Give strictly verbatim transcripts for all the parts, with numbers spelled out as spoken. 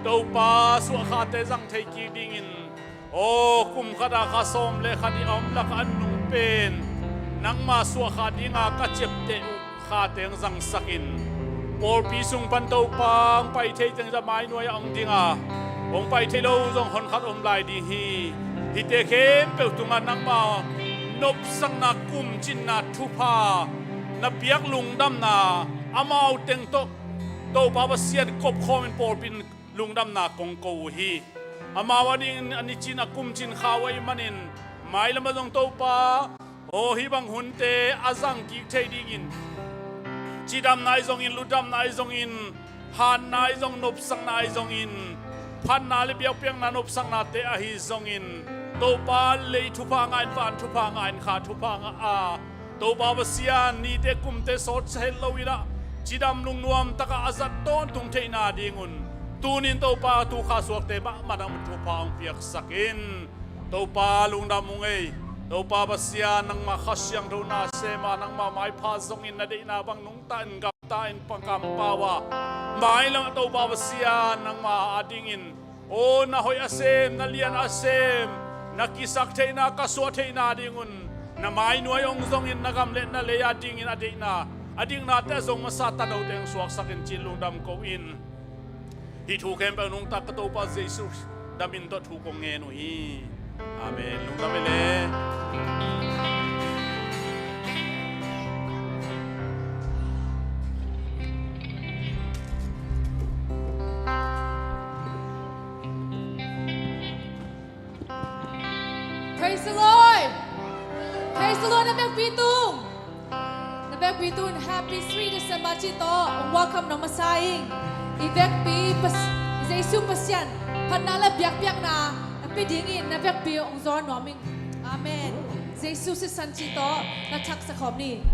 Topa, suahkhate zang thei kik dingin, aw, kum khat a kha sawm le khat i a om lak a nung pen nangma suahkhah dinga ka ciapteh uh khate hong zangsak in. Pawlpi sung pan Topa, hong pai thei teng zah mai nuai a hong dinga, hong pai thei lo zong hon khat om lai ding hi. Hihte khempeuh tungah nangma nopsakna, kumcinna thupha na piak lungdamna, amau teng tawh Topa Pasian kopkhawmin pawlpi in lungdamna kong ko uh hi. Amau a dingin a nicin a kumcin kha uh ahih manin, mailam ah zong Topa, aw, hih bang hunte a zang kik thei dingin, cidamna ahi zongin, lutdamna ahi zongin, hanna ahi zong, nopsakna ahi zongin, phatna le biakpiakna nopsaknate ahi zongin, Topa, lei thupha ngah in, van thupha ngah in, kha thupha ngah a, Topa Pasian, nite kumte sawt het lo in ah, cidam lungnuam takah a zat tawntung theihna dingun, tunin Topa, tu kha suakte mahmah nang thupha hong piaksak in. Topa, lungdam ung ei. Topa Pasian, nangma Kha Siangtho na sem a, nangma maipha zongin na deihna bang nungta in, gamta in, pangkam pau a, mailam ah Topa Pasian, nangma a dingin, aw, na hoih a sem, na lian a sem, na kisak theihna, ka suah theihna dingun, na mai nuai hong zongin, na gam le na lei a dingin a deihna, a diknate a zong masa tanote hong suaksak in, ci-in lungdam ko in. Hih thu khempeuh nungta ka Topa Jesu Khrih min tawh thu kong ngen uh hi. Amen. Lungdam ei le. Praise the Lord! Praise the Lord, na vekpi tung! Na vekpi tung, Happy Three December ci tawh hong welcome nuam masa ing. I vekpi Pas-, Jesu Pasian phatna le biakpiakna na pia dingin na vekpi hong zawn nuam ing. Amen. Jesu sisan ci tawh na thaksak khawm ni.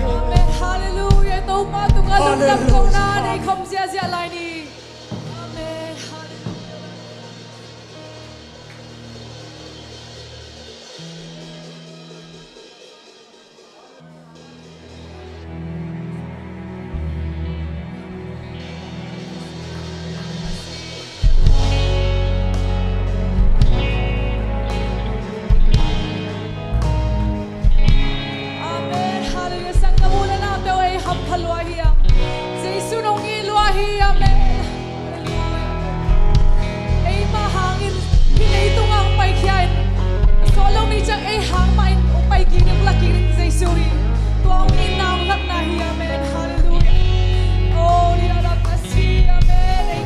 Amen. Halleluia. Topa tungah lungdam kohna nei khawm ziahziah lai ni. Amen. Halleluia. Amen. Halleluia. Sanggam u le naute aw, ei hampha lua hi a, Jesu nong it lua hi. Amen. Eimah hangin hih leitung ah hong paikhia in, a sawt lo ni ciang ei hang mah in hong pai kik ding, hong lak kik ding Jesu hi. Tua hong itna hong lakna hi. Amen. Halleluia. Oh, ria rak a si. Amen. Ei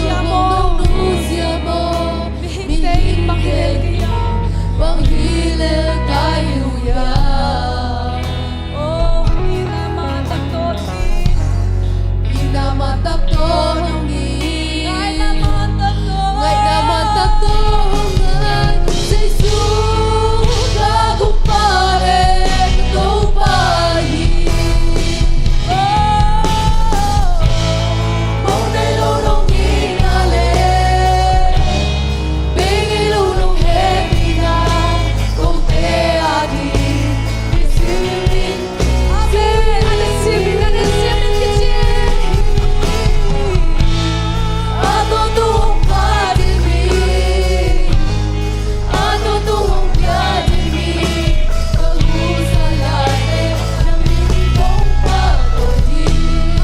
nusia maw? Mihingte in bang hilel kei a? Bang hilel kei uh hiam? Oh, ina mah tak tawh ding. Ina mah tak tawh ding. Ngaihna mah tak tawh ding. Ngaihna mah tak tawh ding. Jesu ka Gumpa le ka Topa hi. Oh. Mong nei lo nong hihna le, bei ngei lo nong hehpihna, kote a ding, nisim in. Amen. A nisim in, a nisim in kici. A tawh tung hong phat ding hi. A tawh tung hong pia ding hi. Ka husa lai teng na min kong phat tawi ding.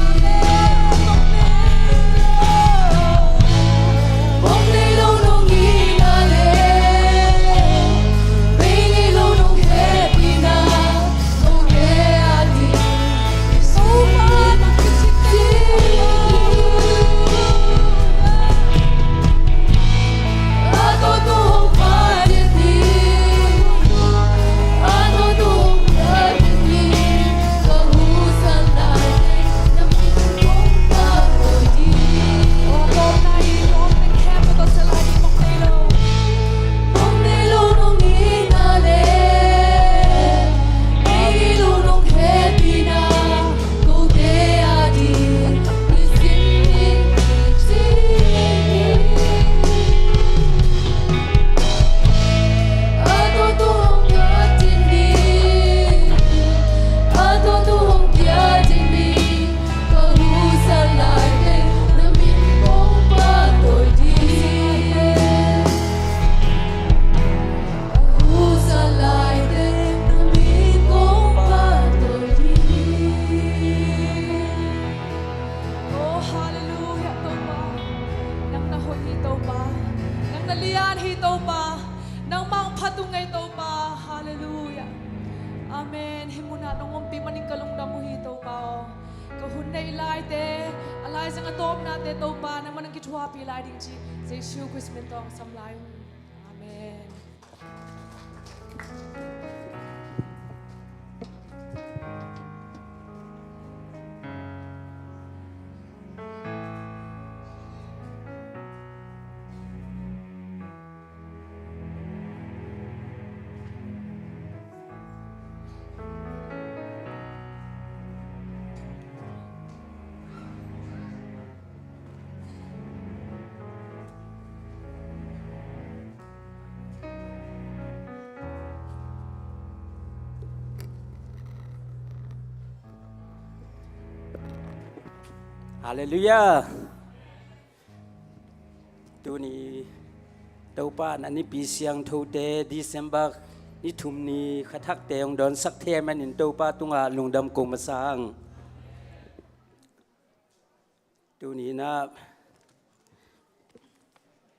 Mong nei lo nong hihna le, bei ngei lo nong hehpihna, kote a ding, nisim in. Oh, hallelujah, Topa. Nang na hoih hi, Topa. Nang na lian hi, Topa. Nangmah hong phat ung ei, Topa. Hallelujah. Amen. Hih munah nong ompih manin ka lungdam uh hi, Topa aw. Ka hun neih laite, a laizang a tawpnate, Topa, nangmah nang kithuahpih lai ding ci, Jesu Khrist min tawh sam lai ung. Amen. Halleluiah. Tuni Topa na nipi siangthote, December ni thum ni kha thakte hong dawnsak thei manin Topa tungah lungdam ko masa hang. Tuni na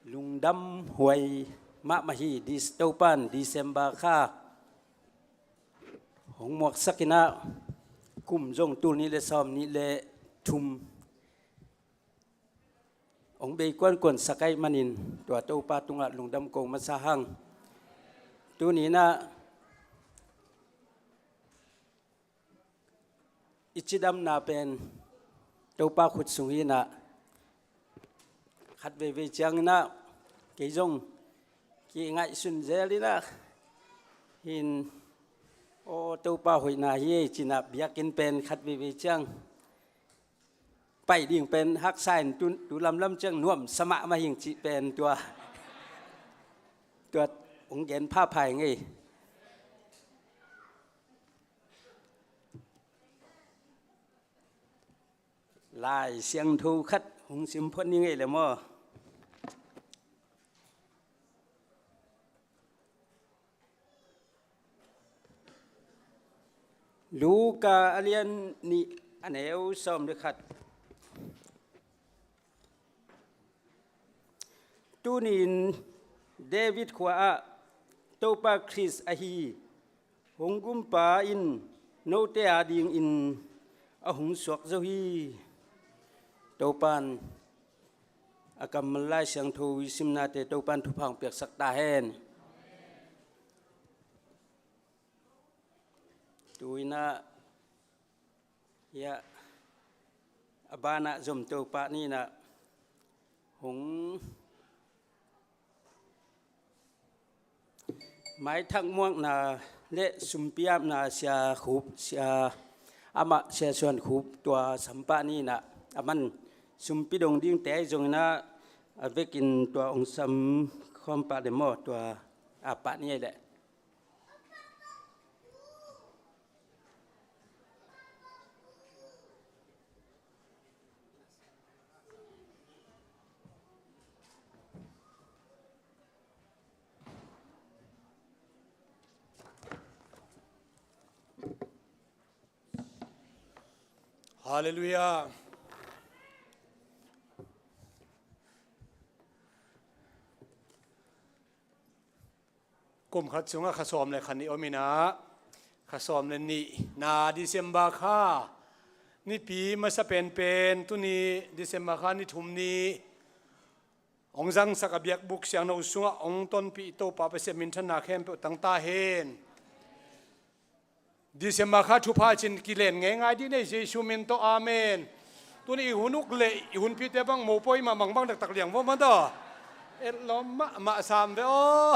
lungdam huai mahmah hi. Dis Topan December kha hong muaksak in ah, kum zong tul nih le sawm nih le thum hong bei kuankuan sak ahih manin tua Topa tungah lungdam ko masa hang. Tuni na i cidamna pen Topa khut sung hi na, khat veivei ciangin ah kei zong kingaihsun zel in ah, hin, aw, Topa hoihna hi ei, ci-in ah biakinn pen khat veivei ciang pai ding pen haksa in tu, tu lamlam ciang nuamsa mahmah hing cih pen tua, tua hong gen phapha ing ei. Lai Siangtho khat hong sim phot ning ei le maw. Luka a lian nih, a neu sawm le khat. Tuni-in David khua-ah Topa Khrist ahi hong gumpa in note adingin a hong suak zo hi. Topan a kammal Lai Siangtho i simnate Topan thupha hong piaksak ta hen. Tu-in ah, hiah, a banah zom Topa ni-in ah hong maithak muakna le sumpi apna Sia Khup, Sia, amah Sia Suan Khup, tua sampah ni-in ah, aman sumpi dong dingte ahi zongin ah, a vekin tua hong sam khawm pah le maw, tua a pah ni ei leh. Halleluiah. Kum khat sungah kha sawm le kha nih om in ah, kha sawm le nih na December kha nipi masa penpen, tuni December kha ni thum ni hong zangsak a biakbuk siangtho sungah hong tonpih Topa Pasian minthanna khempeuh tang ta hen. December kha thupha cin kilen ngeingai dih nei Jesu min tawh, amen. Tuni i hun uk le i hunpite bang mopawi mah, mangbang taktak liang vaw mah tawh. Etlawm mahmah sam ve aw.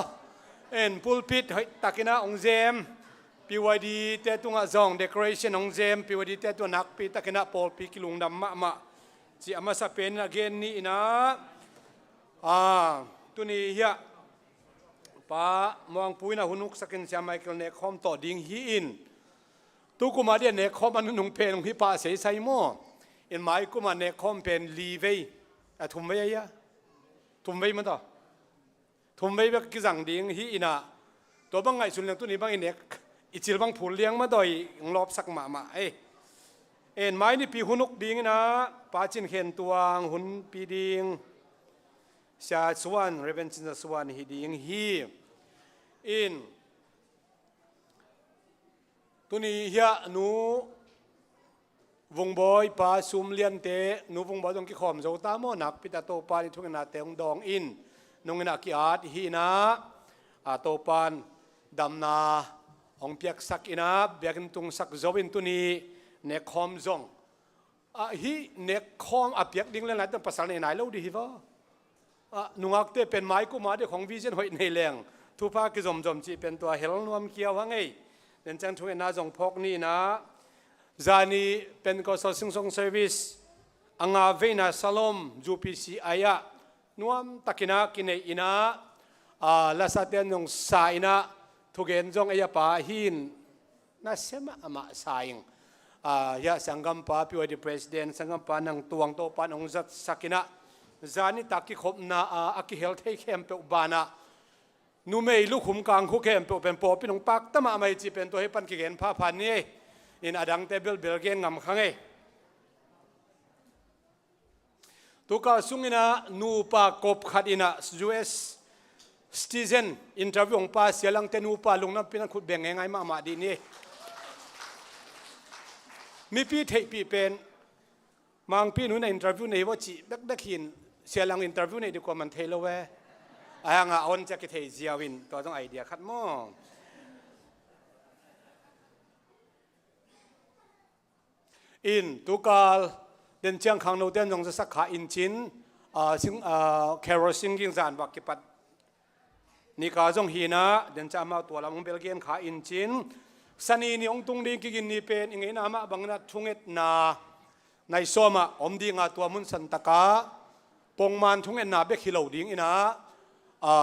En pulpit hoih takin ah hong zem, P Y D te tungah zong decoration hong zem, P Y D te tungah nakpi takin ah pawlpi kilungdam mahmah ci a masa penin a gen ni in ah. Ah, tuni hiah Pa Muangpu in a hun uksakin Sia Michael nekkhawm tawh ding hi-in, tu kuma dia nekkhawm a nunung pen hong hi pah seisai maw. In mai kuma nekkhawm pen li vei, a thum vei ahi a, thum vei mah tawh, thum vei bek kizang ding hi-in ah, tua bang ngaihsun leng tuni bang i nek, i cil bang phul liang mah tawh i hong lawpsak mahmah ei. En mai nipi hun uk ding in ah Pa Cin Khen Tuang hunpi ding Sia Suan, Reverend Cin Za Suan hi ding hi. In tuni hiah Nu Vungbawi pa Sum Liante, Nu Vungbawi zong kikhawm zo ta maw, nakpi tak Topa in i thungetnate hong dawng in, nungin a ki-at hi-in ah, a Topan damna hong piaksak in ah, biakinn tungsak zo in tuni nekkhawm zong. Ah, hih nekkhawm a piak ding le nai tawh pasal nei nai lo dih hi vaw. Ah, nungakte pen mai kuma dih khong vision hoih nei leng thupha kizomzom cih pen tua hel nuam kiau hang ei. Nen ciang thungetna zong phawk ni in ah, zani Pentecostal Sing Song Service a nga veina Shalom U P C I ah nuam takin ah kinei in ah, ah, lasate zong sa in ah, thugen zong ei a pa hi-in nasia mahmah sa ing. a, hiah sanggampa P Y D president, sanggampa Nang Tuang Topa'n hong zatsak in ah, zan nitak kikhopna a, a kihel thei khempeuh banah numei lukhum kangkhu khempeuh pen pawlpi in hong pakta mahmah hi cih pen tua hih pan kigen phapha ni ei. In adangte belbel gen ngam kha ngei. Tukal sungin ah nupa kop khat in ah U S citizen interview hong pass sia langte nupa lungdam pia in ah khut beng ngeingai mahmah dih ni. Mipi theihpih pen Mangpi nu in ah interview nei hi vaw cih bekbek hi in, sia lang interview nei dih kua man thei lo e. Ahi hang a hon ciang kithei ziau in, tua zong idea khat maw. In tukal den ciang khangnote in zong zasak kha in cin, a, sing, a, carol singing zan vak kipat nika zong hi in ah, den ciang amau tua lam hong belgen kha in cin, Sani ni hong tung ding kigin ni pen i ngeina mah bangin ah thungetna nai sawm ah om ding a, tua mun santak ah pongman thungetna bek hi lo ding in ah, a,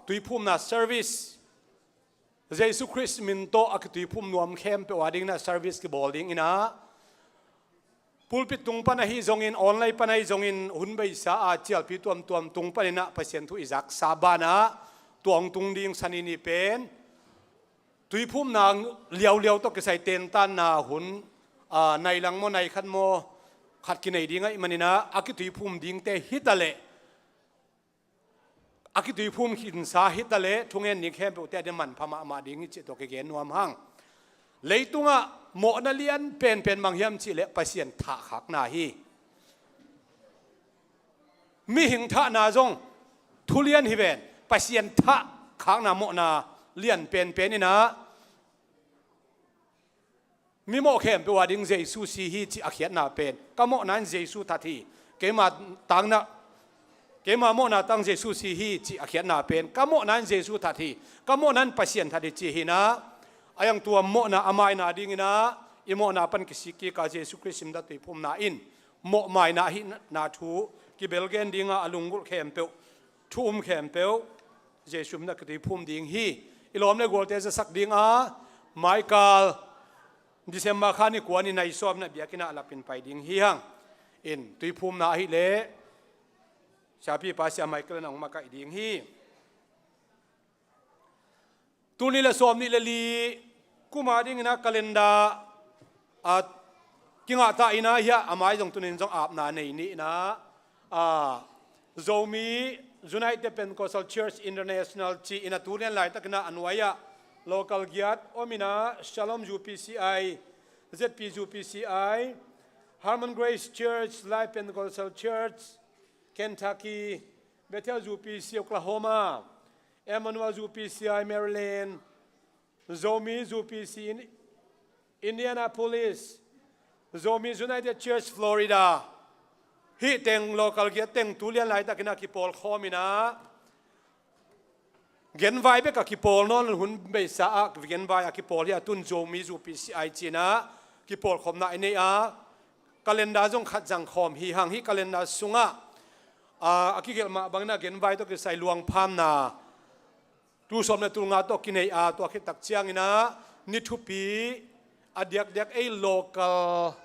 tuiphumna service, Jesu Khrist min tawh a kituiphum nuam khempeuh a dingin ah service kibawl ding in ah, pulpit tung pan ahi zongin, online pan ahi zongin, hun beisa a cialpi tuamtuam tung panin ah Pasian thu i zaksa banah tua hong tung ding Sani ni pen tuiphumna liauliau tawh kisai tentanna hun, a, nai lang maw, nai khat maw, khat kinei ding ahih manin ah, a kituiphum dingte hi ta leh, a kituiphum khinsa hi ta leh, thungen ding khempeuhte a ding manpha mahmah ding hi cih tua kigen nuam hang. Leitungah mawhna lian penpen bang hiam cih leh Pasian thahkhakna hi. Mihing thahna zong thu lian hi ven, Pasian thahkhakna mawhna lian penpen in ah, mi mawh khempeuh a ding Jesu si hi cih a khiatna pen, ka mawhna in Jesu that hi. Keima tangna, keima mawhna tang Jesu si hi cih a khiatna pen, ka mawhna in Jesu that hi, ka mawhna in Pasian that hi cih hi in ah, a yang tua mawhna a maina dingin ah, i mawhna pan kisik kik a Jesu Khrist simda tuiphumna in mawh maina ahihna thu kibelgen ding a, a lunggulh khempeuh, thu um khempeuh Jesu min a kituiphum ding hi. I lawm le gualte zasak ding a, maikal December kha ni kua ni nai sawm in ah biakinn ah lapin pai ding hi hang. In tuiphumna ahih leh siapipa Sia Michael in ah hong makaih ding hi. Tul nih le sawm nih le li kum a dingin ah calendar, a, kingah ta in ah, hiah a mai zong tuni in zong apna nei ni in ah, a, Zomi United Pentecostal Church International ci in ah tu lian laitakin ah a nuai ah local giat om in ah, Shalom U P C I, Z P U P C I, Harmon Grace Church, Life Pentecostal Church, Kentucky, Bethel U P C, Oklahoma, Emmanuel U P C I, Maryland, Zomi U P C in Indianapolis, Zomi United Church, Florida. Hih teng local giat teng tu lian laitakin ah kipawlkhawm in ah, genvai bek a kipawl nawn lo, hun beisa ah genvai a kipawl hi a, tun Zomi U P C I ci in ah kipawlkhopna i nei a, calendar zong khat zangkhawm hi hang. Hih calendar sungah, a, a kigelh mah bangin ah genvai tawh kisai luangphamna tul sawm le tul nga tawh kinei a, tua khit tak ciangin ah ni thupi a diakdiak ei local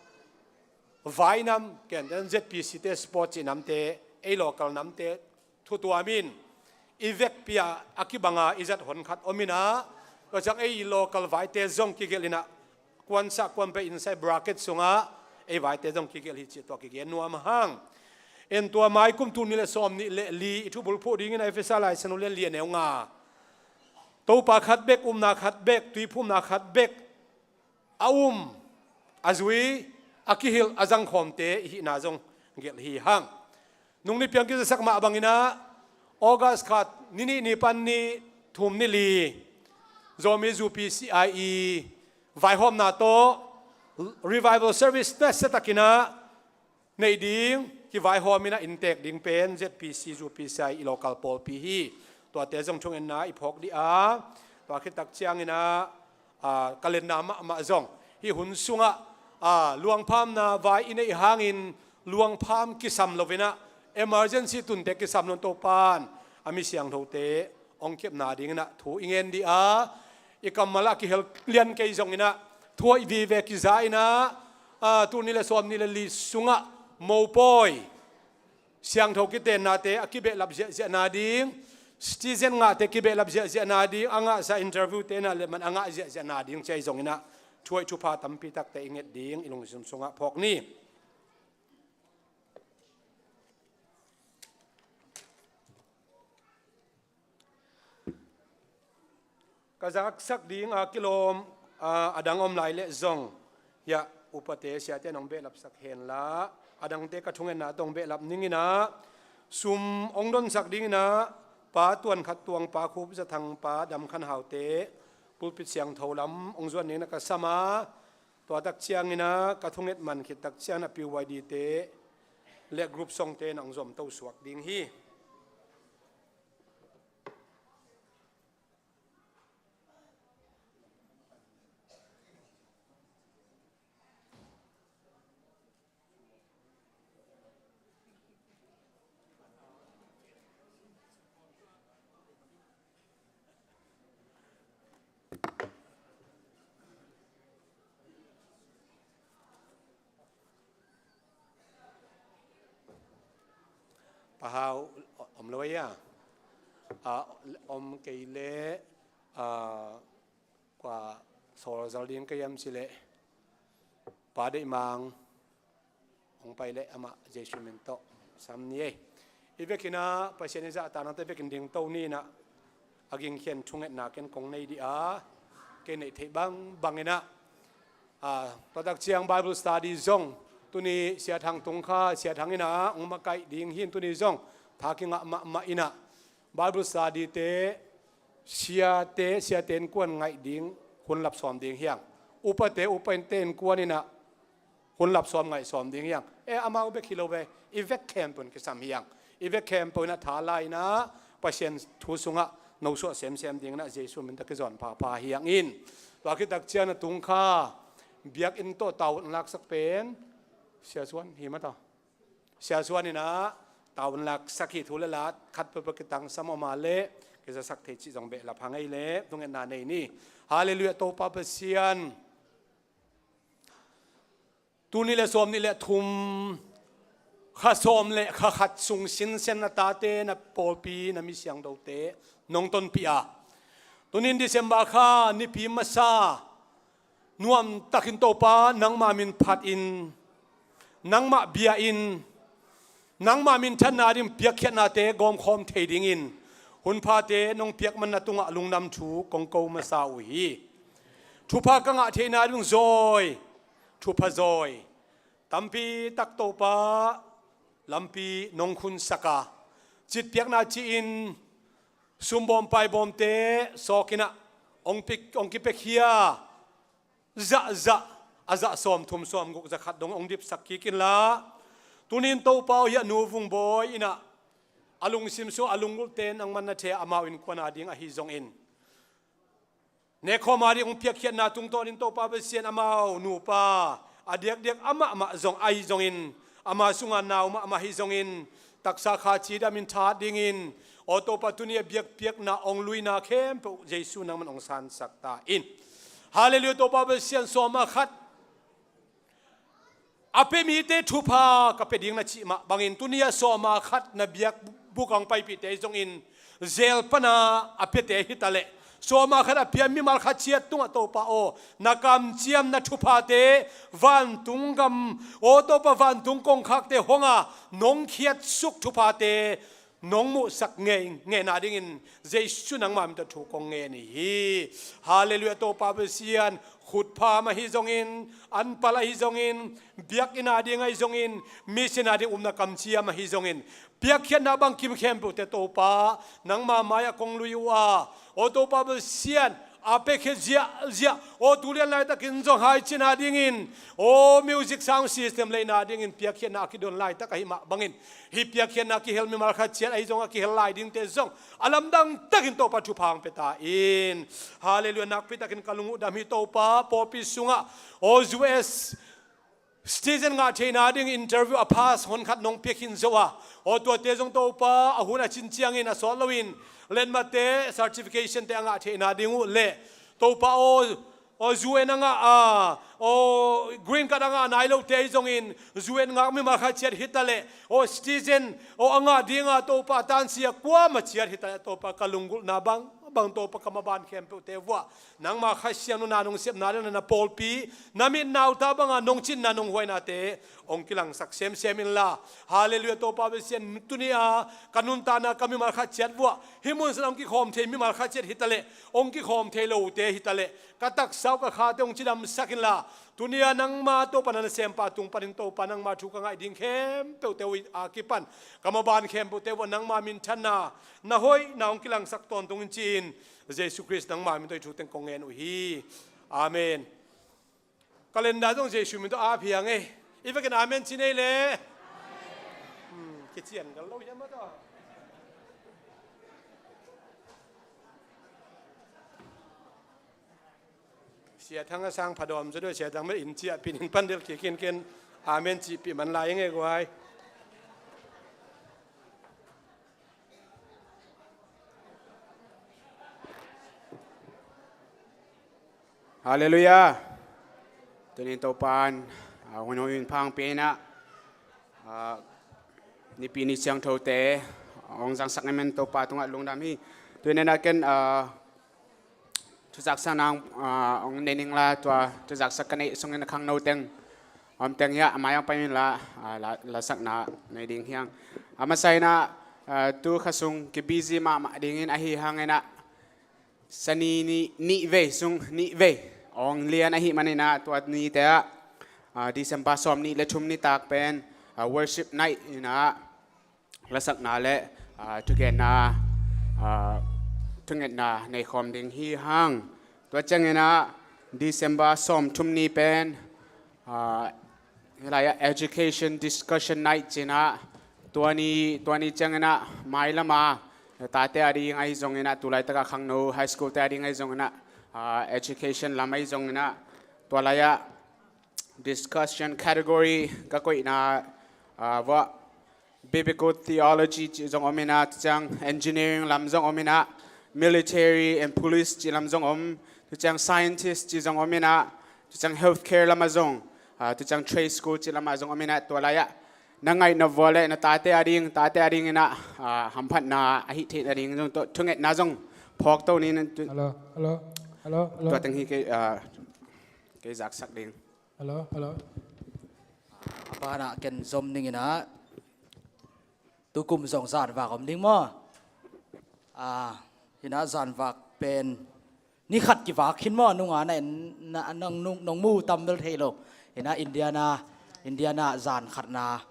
vainam, ken Z P C te sport cih namte, ei local namte thu tuam in i vekpi a, a kibang a i zat hon khat om in ah, tua ciang ei local vaite zong kigelh in ah, kuansa kuanpih inside bracket sungah ei vaite zong kigelh hi cih tua kigen nuam hang. En tua mai kum tul nih le sawm nih le li i thubulphuh dingin ah Efesa Lai Siangtho lian li a neu nga, Topa khat bek, upna khat bek, tuiphumna khat bek a um, a zui, a kihilh, a zangkhawmte i hihna zong gelh hi hang. Nungni piang kizasak mah bangin ah August khat, ni nih ni pan ni thum ni li, Zomi U P C I i vaihawmna tawh revival service nasia takin ah neih ding, kivaihawm in ah inntek ding pen Z P C U P C I i local pawlpi hi. Tuate zong thungetna i phawk dih a, tua khit tak ciangin ah, a, calendar mahmah zong hih hun sungah, a, luangphamna vai i neih hangin luangpham kisam lo in ah, emergency tunte kisam lo in Topa'n a mi siangthote hong kepna dingin ah thu i ngen dih a, i kammal ah kihel lian kei zongin ah thu hoih vive kiza in ah, a, tul nih le sawm nih le li sungah mopawi siangtho kitennate a kibehlap ziahziah nading, citizen ngahte kibehlap ziahziah nading, a ngahsa interview te na le man a ngah ziahziah nading ci-a i zong inah thuhoih thupha tampi takte i nget ding i lungsim sungah phawk ni. Ka zaksak ding a kilawm, a, a dang om lai leh zong, hiah upate siate nong behlapsak henla, a dangte ka thungetna tawh hong behlap ning inah, sum hong donsak ding inah, Pa Tuan Khat Tuang, Pa Khup Za Thang, Pa Dam Khan Hau te pulpit siangtho lam hong zuan ding inah ka sam a, tua tak ciang inah ka thunget man khit tak ciang inah P Y D te le group song te nong zom to suak ding hi. Pa Hau om lo ei a, a, om kei leh, a, kua sawl zal ding ka hiam cih leh Pa Deih Mang hong pai leh amah Jesuh min tawh sam ni ei. I vekin ah Pasian i zahtakna te vekin dingto ni inah, a gingkhian thungetna ken kong nei dih a, kei neih theih bangbang inah, a, tua tak ciang Bible study zong tuni Sia Thang tung kha, Sia Thang inah hong makaih ding hi in, tuni zong tha kingah mahmah inah Bible study te siate, siate innkuan ngaih ding hun lap sawm ding hi hang. Upate, upa innte innkuan inah hun lap sawm ngaih sawm ding hi hang. E, amau bek hi lo ve, i vek khempeuh in kisam hi hang. I vek khempeuh inah tha la inah Pasian thu sungah nosuah semsem ding inah Jesuh min tawh kizawn phapha hi hang in. Tua khit tak ciang a tung kha biakinn tawh tavuan laksak pen Sia Suan hi mah ta. Sia Suan inah tavuan laksak hi. Thu le la khat peuhpeuh kitangsam om a leh kizasak thei cih zong behlap hang ei leh thungetna nei ni. Halleluiah, Topa Pasian. Tul nih le sawm nih le thum, kha sawm le kha khat sung sinsen na tate, na pawlpi, na mi siangthote nong tonpih a, tunin December kha nipi masa nuamtakin Topa nangmah min phatin, nangmah bia-in, nangmah minthanna ding piakkhiatnate gawmkhawm thei dingin hunphate nong piakmanna tungah lungdam thu kong ko masa uh hi. Thupha ka ngah theihna ding zawi, thupha zawi tampi tak Topa lampi nong khunsak a, citpiakna ci-in sumbawm paibawmte sawk inah hong pik, hong kipiakhia, zahzah a zah sawmthum sawmguk zakhat dong hong dipsak kik inla, tunin Topa aw hiah Nu Vung Bawi inah a lungsim sung a lunggulhte nangmah na thei a, amau innkuan a ding ahi zongin, nekkhawm a ding hong piakkhiatna tungtawnin Topa Pasian amau nupa a diakdiak amahmah zong ahi zongin, ama sunga nau mahmah ahi zongin, taksa kha cidamin that dingin, aw Topa, tuni a biakpiakna hong luina khempeuh Jesuh nangman hong sansak ta in. Halleluiah, Topa Pasian, sawma khat a pia mite thupha ka pia ding na cih mah bangin, tuni a sawma khat na biakbuk a hong paipihte ahi zongin, zel pana a piate hi ta leh, sawma khat a pia mimal khat ciat tungah Topa aw, na kamciam, na thuphate vantung gam, aw Topa, vantung kongkhakte hong a nong khiatsuk thuphate nong muhsak ngei, ngeina dingin Jesuh nangmah min tawh thu kong ngen hi. Halleluiah, Topa Pasian, khutpham ahi zongin, anpal ahi zongin, biakinn a ding ahi zongin, mission a ding upna kamciam ahi zongin, piakkhiatna bangkim khempeuhte Topa nangma mai-ah kong lui uh a, aw Topa Pasian, a piakhia ziahziah, aw tulian laitakin zong haicin a dingin, aw music sound system leina dingin piakkhiatna a kidon laitak ahi mah bangin, hih piakkhiatna kihel mimal khat ciat ahi zong a kihel lai dingte zong a lamdang takin Topa thupha hong pia ta in. Halleluiah, nakpi takin ka lung uh dam hi Topa, pawlpi sungah aw U S citizen ngah theihna ding interview a pass honkhat nong pia khin zo a, aw tuate zong Topa a hun a cin ciangin a sawt loin letmate, certification te a ngah theihna ding uh leh, Topa aw, aw U N a ngah a, aw green card a ngah nai lote hi zongin U N ngak mimal khat ciat hi taleh, aw citizen aw a ngah dinga Topa tansia kuama ciat hi taleh Topa ka lunggulhna bang bang Topa ka maban khempeuhte vuah nangma Kha Siangtho na nong sepna le na pawlpi na mit na uta banga nong cinna nong huainate hong kilangsak semsem inla. Halleluiah, Topa bia sian tuni a ka nuntakna ka mimal khat ciat vuah hih mun san hong kikhawm thei mimal khat ciat hi taleh hong kikhawm thei lote hi taleh ka taksa uh ka khate hong cidamsak inla. Tuni a nangma Topa na nasempa tung panin Topa nangma thu ka ngaih ding khempeuhte uh a kipan ka maban khempeuhte vuah nangma minthanna na hoihna hong kilangsak tawntung in ci-in Jesu Khrist nangma min tawh i thu teng kong ngen uh hi. Amen. Calendar zong Jesu min tawh a phiang ei. I vekin amen ci nei le. Hmm, kician gal lo hiam a tawh. Sia Thang a sang phadawm zaw deuh, Sia Thang met in ciah pin in pandel kikin ken amen cih pih man lai ing ei guai. Halleluiah. Tunin Topan a hun hun phang pina a nipi ni siangthote hong zangsak ngemen Topa tungah lungdam hi. Tunin a ken a thuzaksak nang a hong nei ning la tua thuzaksak ka neih sungin a khangno teng om teng hiah a mai hong pai min la a la- lasakna nei ding hiang. A masa inah a tu kha sung kibusy mahmah dingin ahi hang inah sani nih nih vei sung nih vei hong lian ahi man inah tua nite ah a December sawm nih le thum nitak pen a worship night inah lasakna le a thugenna a thungetna nei khawm ding hi hang. Tua ciangin ah December sawm thum ni pen a hih lai ah education discussion night ci inah tua ni tua ni ciangin ah mailama tate a ding ahi zongin ah tu laitak a khangno high school te a ding ahi zongin ah a education lam ahi zongin ah tua lai ah discussion category ka koihna a vuah biblical theology cih zong om inah tu ciang engineering lam zong om inah military and police cih lam zong om tu ciang scientist cih zong om inah tu ciang healthcare lam ah zong a tu ciang trade school cih lam ah zong om inah tua lai ah na ngaih na vua le na tate a ding tate a ding inah a hamphatna ahi theihna ding zong tua thungetna zong phawk to ni. Hello, hello, hello, hello. Tua teng hi kei a kei zaksak ding. Hello, hello. A banah ken zom ning inah tukum zong zanvak om ding maw? A hinah zanvak pen ni khat kivak khin maw? Nunga na en na nong nong mu tam bel thei lo. Hinah Indiana Indiana zan khatna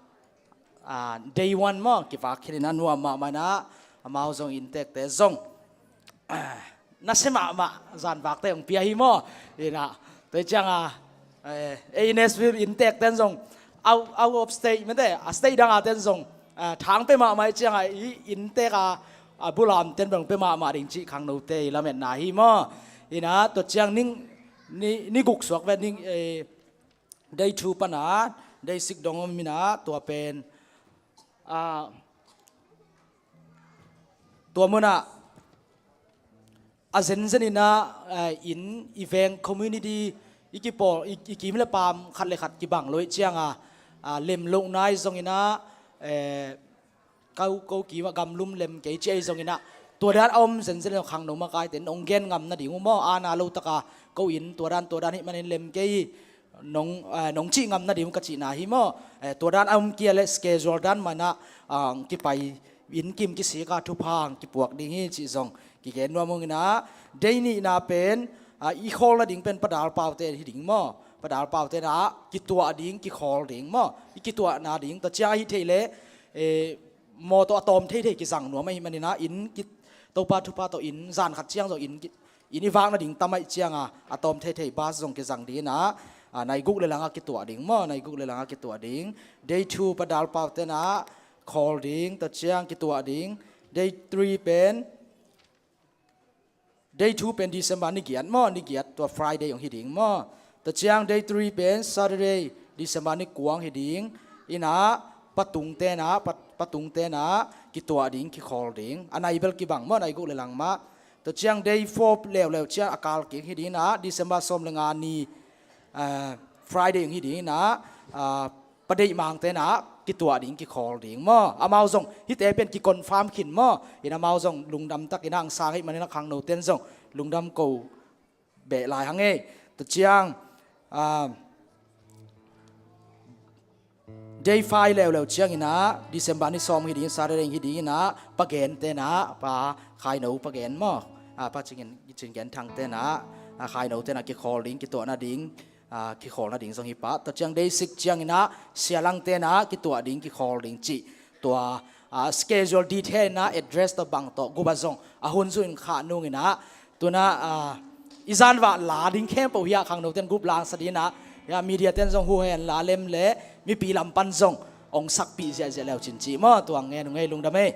a day one maw kivak khin inah nuam mahmah inah amau zong inntekte zong nasia mahmah zanvakte hong pia hi maw? Inah tua cianga eh, ei Nashville inntekten zong out, out of state mete a state danga ten zong ah, thang pe mahmah i cianga i inntek a a bulamten bang pe mahmah ding cih khangnote i lametna hi maw? Inah tua ciang ning ni, ni guk suak ve ning eh, day two pana day six dong om inah tua pen a tua munah a zenzen inah a inn i veng community i kipawl i, i kim le paam khat le khat kibang lo i cianga a lem loh nai zong inah eh, ko ko kimah gamlum lem kei ci ei zong inah tua dan a om zenzen lo khangno makaite nong gen ngam nading uh maw? Ana lo taka ko in tua dan tua dan hih manin lem kei nong, eh, nong cih ngam nading ka cihna hi maw? Eh, tua dan a um kia le schedule dan manah ah, kipai inn kim kisika thupha kipuak ding hi cih zong kigen nuam ung inah day nihna pen ah, i khawl nading pen padal paute hi ding maw? Padal paute na kituah ding kikhawl ding maw? I kituahna ding tua ciang ahi thei le eh, maw tawh a tawm theithei kizang nuam ahi maninah inn ki Topa thupha tawh inn zan khat ciang zong inn ki inn i vak nading tam aih cianga a tawm theithei bus zong kizang dinginah a nai guk le langa kituah ding maw? Nai guk le langa kituah ding. Day two padal paute na khawl ding tua ciang kituah ding. Day three pen day two pen December ni giat maw? Ni giat tua Friday hong hi ding maw? Tua ciang day three pen Saturday December ni kuang hi ding. Inah patung tenah pat, patung tenah kituah ding kikhawl ding a nai bel kibang maw? Nai guk le lang mah. Tua ciang day four leuleu ciang a kal kik hi ding in ah, December sawm le nga ni, ah, Friday hi ding in ah, ah, Pa Deih Mang te in ah kituah ding, kikhawl ding maw. Amau zong hihte pen kiconfirm khin maw. In amau zong lungdam tak in ah, hong sang ahih manin ah khangno ten zong lungdam ko beh lai hang ei. Tua ciang, ah, day five leuleu ciang in ah, December ni sawm hi ding, Saturday hi ding in ah, Pa Gen te in ah, Pa Khaino Pa Gen maw, ah, Pa Cin Gen, Cin Gen Thang te in ah, ah, Khaino te in ah kikhawl ding, kituah nading, ah, kikhawl nading zong hi pah. Tua ciang day six ciang in ah, Sia Lang te in ah kituah ding, kikhawl ding cih. Tua, ah, schedule detail in ah, address tawh bang tawh, gup ah zong a hun zui in khah nung in ah, tu in ah, ah, i zanvah la ding khempeuh hi a, khangno ten gup la sa ding in ah, ya, media ten zong hu hen la lem le, mipi lam pan zong hong sakpih ziahziah le uh cin cih maw. Tua ngen uh ngei, lungdam ei.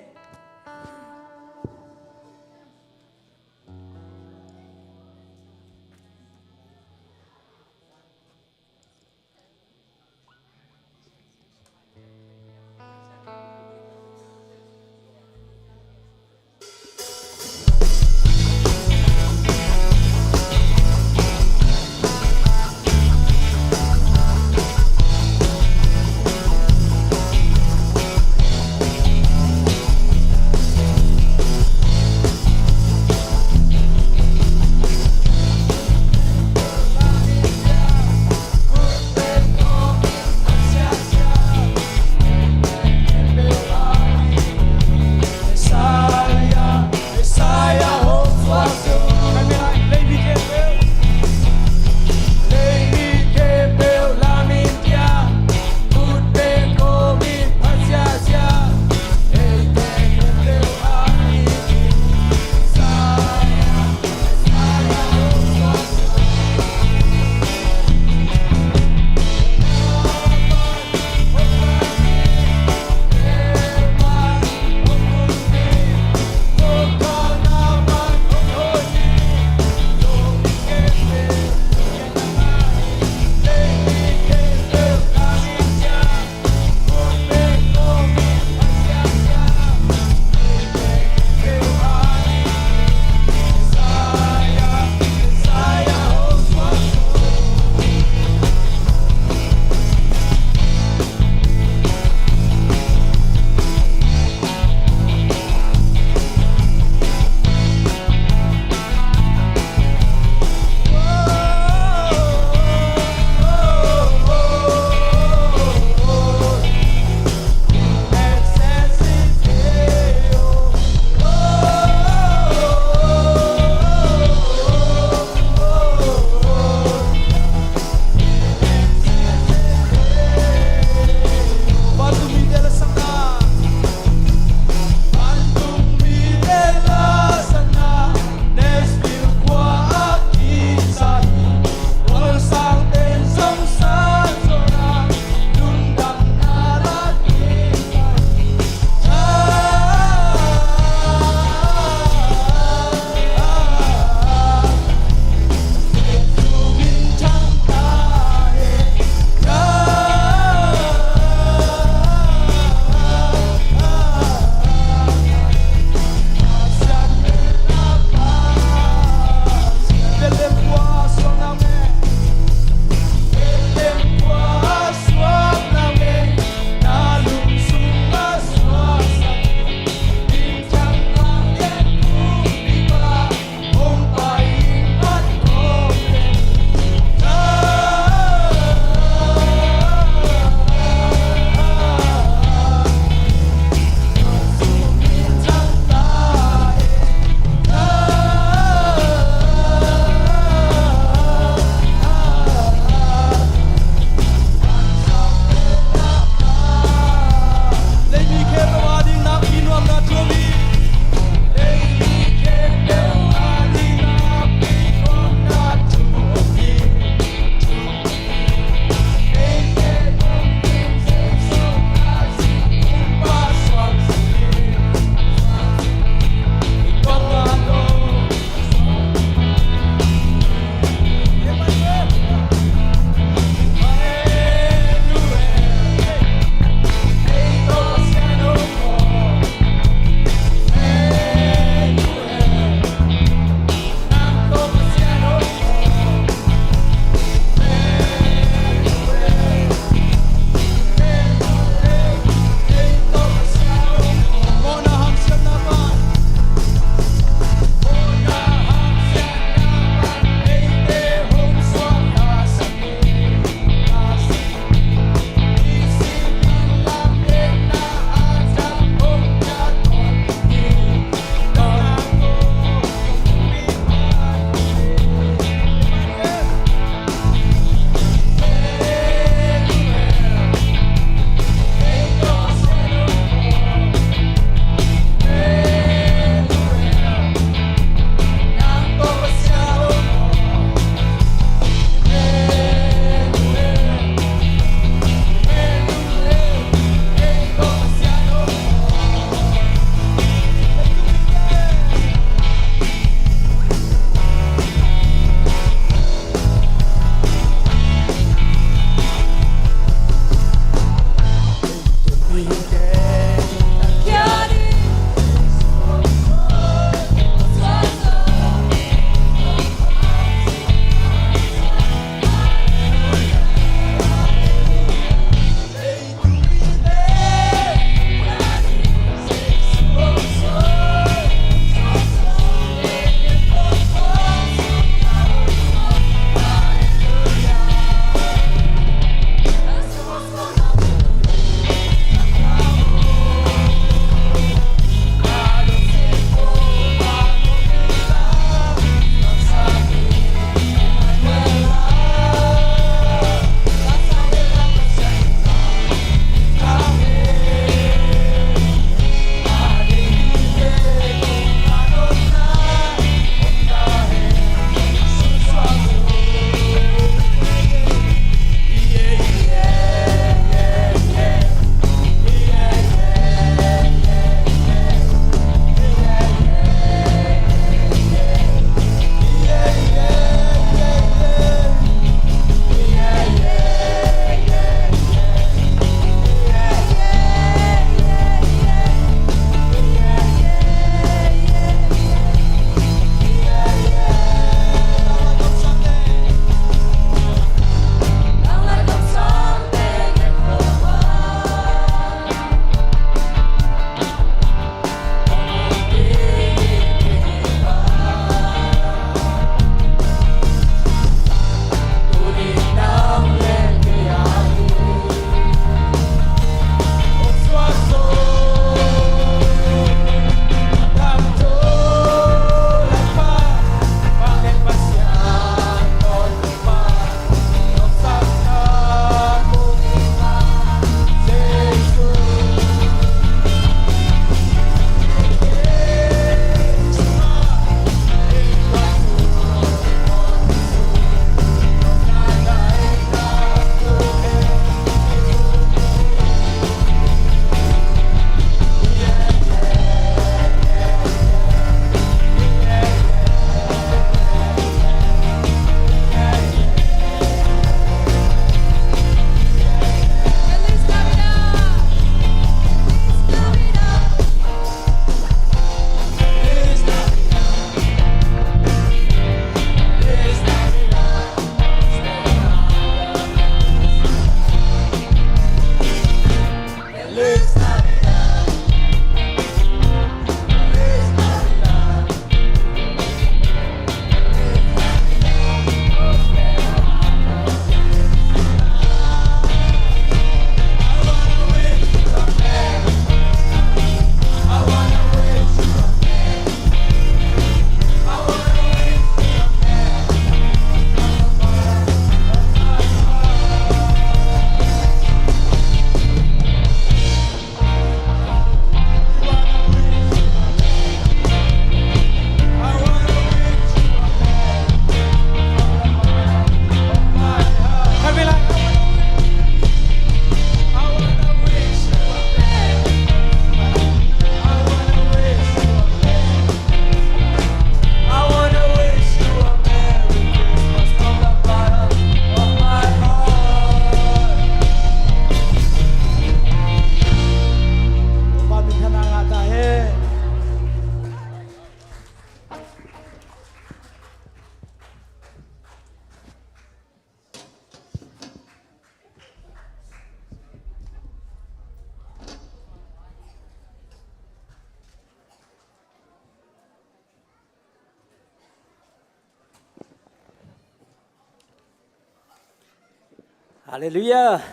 Halleluiah.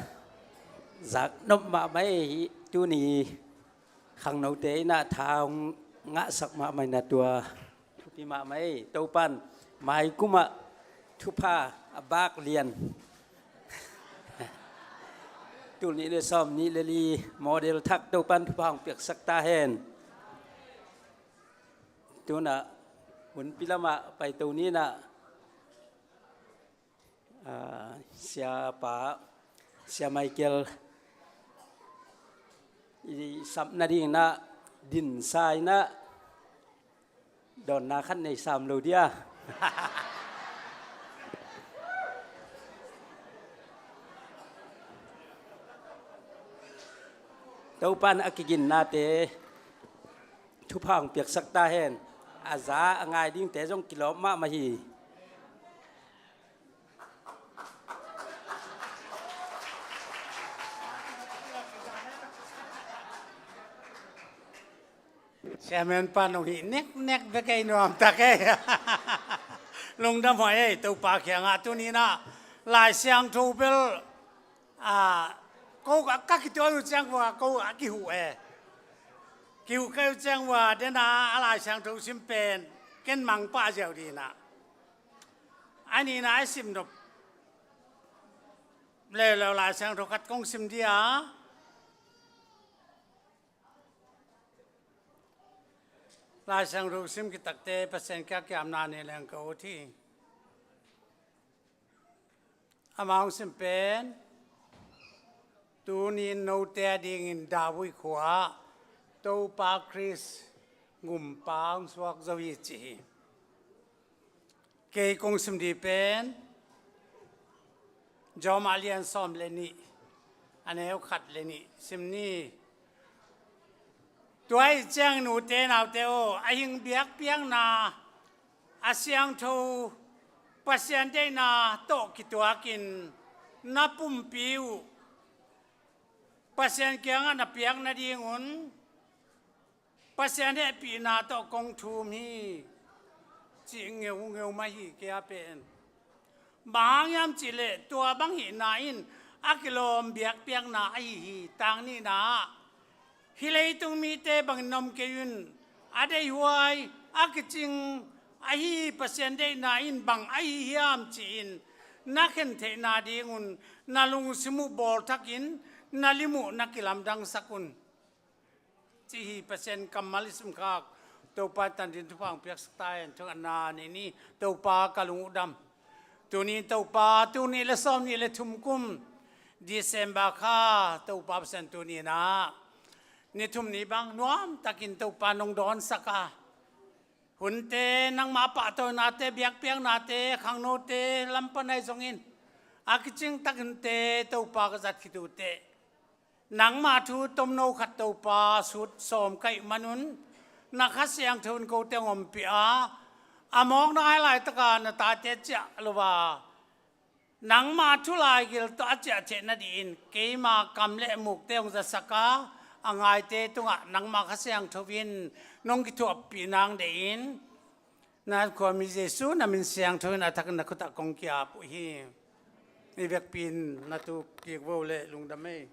Zaknop mahmah ei. Tuni khangnote in ah tha hong ngahsak mahmah in ah tua thupi mahmah ei. Topan maikum ah thupha a bak lian tul nih le sawm nih le li model thak Topan thupha hong piaksak ta hen. Tun ah hunpi lamah paito ni in ah, ah, siapa, sia Michael i sap nading in ah dinsa in ah dawnna khat nei sam lo dia. Topan a kiginnate thupha hong piaksak ta hen. A za a ngai dingte zong kilawm mahmah hi. Chairman pa nong hih neknek bek ei, nuam tak ei. Lungdam huai ei. Topa kiangah tuni in ah Lai Siangtho bel, ah, ko ka, ka kituak uh ciang ua ko a kihuh e. Kihuh ka uh ciang ua den a, a Lai Siangtho sim pen ken mangpah ziau ding in ah. A nihna a i sim nop leuleu Lai Siangtho khat kong sim dia. Lai Siangtho sim khit takte Pasian kiang kiamna nei leng ka ut hi. Amah hong sim pen, tuni in note a dingin David khua-ah Topa Khrist gumpa hong suak zo hi ci hi. Kei kong sim ding pen Rom a lian sawm le nih, a neu khat le nih sim ni. Tua ahih ciangin ute naute aw, a hing biakpiakna, a siangtho, Pasian deihna tawh kituakin na pumpi uh Pasian kiangah na piak nadingun Pasian hehpihna tawh kong thum hi, cih ngeungeu mah hi kei a pen. Bang hang hiam cihleh tua bang hihna in a kilawm biakpiakna ahi hi. Tang nihna ah, hih leitung mite bangin na om kei un, a deihhuai, a kicing ahi Pasian deihna in bang ahi hiam ci-in na khentheihna dingun na lungsim uh bawlthakin na lim uh na kilamdangsak un. Cih hi. Pasian kammal i simkhak Topa in tangthu thupha hong piaksak ta hen. Thungetna nei ni. Topa ka lung uh dam. Tuni in Topa, tul nih le sawm nih le thum kum December kha Topa Pasian tuni in ah ni thum ni bang nuamtakin Topa nong dawnsak a, hunte nangma pahtawinate, biakpiaknate, khangnote lam pan ahi zongin a kicingtak hunte Topa ka zat khit uh teh nangma thu tomno khat Topa sut sawm ka hih manun na Kha Siangtho in kote hong ompih a, a mawkna ahi laitaka na tate ciah lo a, nangma thu laigil tawh a ciah theih nadingin keima kam le mukte hong zasak a, a ngaite tungah nangma Kha Siangtho in nong kithuahpih nang deih in, na khuami Jesu na min siangtho in a thakin na khutah kong ki-ap uh hi. I vekpi in na tu kik vo leh lungdam ei.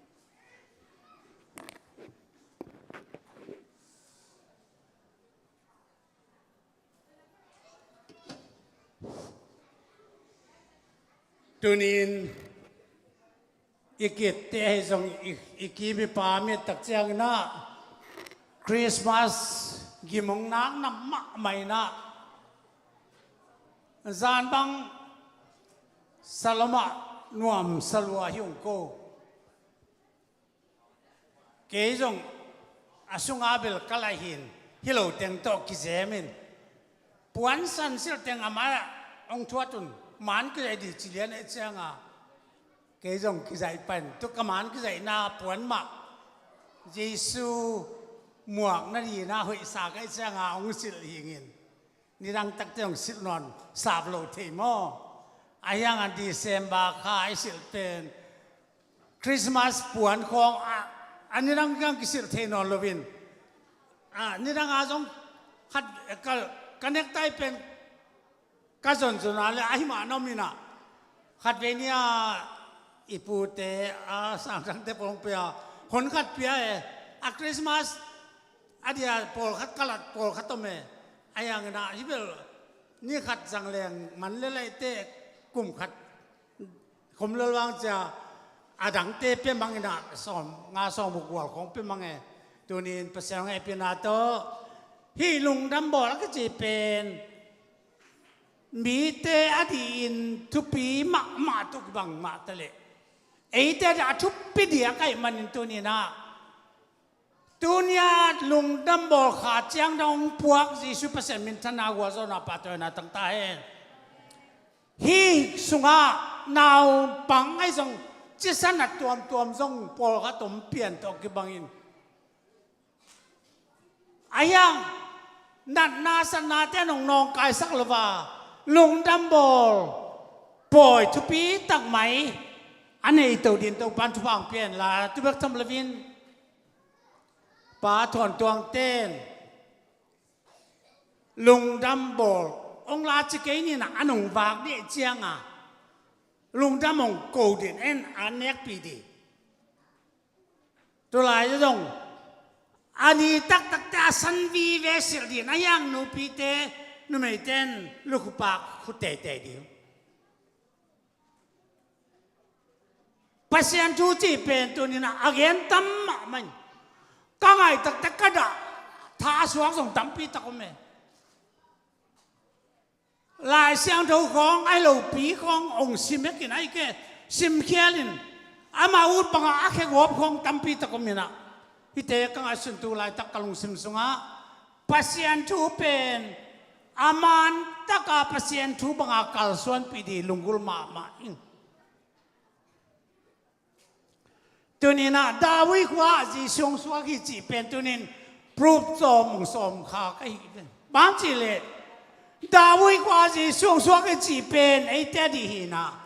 Tunin i kitte ahi zong i, i kim i pam i et tak ciangin ah Christmas gim hong nak na mahmah in ah zan bang salom ah nuamsa lua hi ung ko. Kei zong a sunga bel ka laih hi in, hi lo teng tawh kizem in, puansan silh teng amah hong thuat un, man kizaih dih ci lian ahih cianga kei zong kizaih pan, tu ka man kizaihna puan mah Jesu muak nadingin ah hoihsa ka hih cianga hong silh hi ing in. Nidang takte hong silh nawn sap lo thei maw? Ahi hangin December kha i silh pen Christmas puan khawng a, a nidang kiang kisilh thei nawn loin, a nidang a zong khat ka, ka necktie pen ka zonzon a le ahi mah na om in ah, khatvei ni a I pute a sangtangte pawng pia, hon khat pia e, a Christmas a dia pawlkhat kalat pawlkhat om e, a yang ina hi bel ni khat zang leng man le laite kum khat khom lel vang cia a dangte pia mang ina sawm nga sawm uk gual khong pia mang e. Tunin Pasian hong hehpihna tawh hih lungdam bawl a kici pen mite a dihin thupi mahmah tuk bangmah ta leh eite a thupi diak ahih manin tuninah tunia lungdam bawl kha ciang dong puak Jesuh Pasian minthanna gualzawhna pahtawina tangta hen. Hih sungah naupang ahi zong cisan a tuamtuam zong pawlkhat om pian tawh kibangin a hiang natna satnate nong nawngkaisak lo a lungdam bawl pawi thupi tak mai a nei to din Topan thupha hong pia hen la tu bek tham loin pa thawntuang ten lungdam bawl hong la ci kei nina a nong vak dih cianga lungdam hong ko din en a nekpi dih. Tulai zong a ni taktakte a san vive silh din a hiang nupite numeite in lukhupak khu teitei ding. Pasian thu cih pen tuninah a gen tam mahmah in ka ngaih taktak ka dah tha a suak zong tampi tak om e. Lai Siangtho khawng ahi lopi khawng ong sim hekin ahi ke simkhialin ama ut bangah a khegawp khawng tampi tak om inah hihte ka ngaihsun tu laitak ka lungsim sungah Pasian thu pen a man taka Pasian thu banga kalsuanpih dih lunggulh mahmah ing. Tuninah David khua-ah Jesuh hong suak hi cih pen tunin proof sawm hong sawm kha ka hi ve. Bang cih leh David khua-ah Jesuh hong suak hi cih pen eite a dih hinah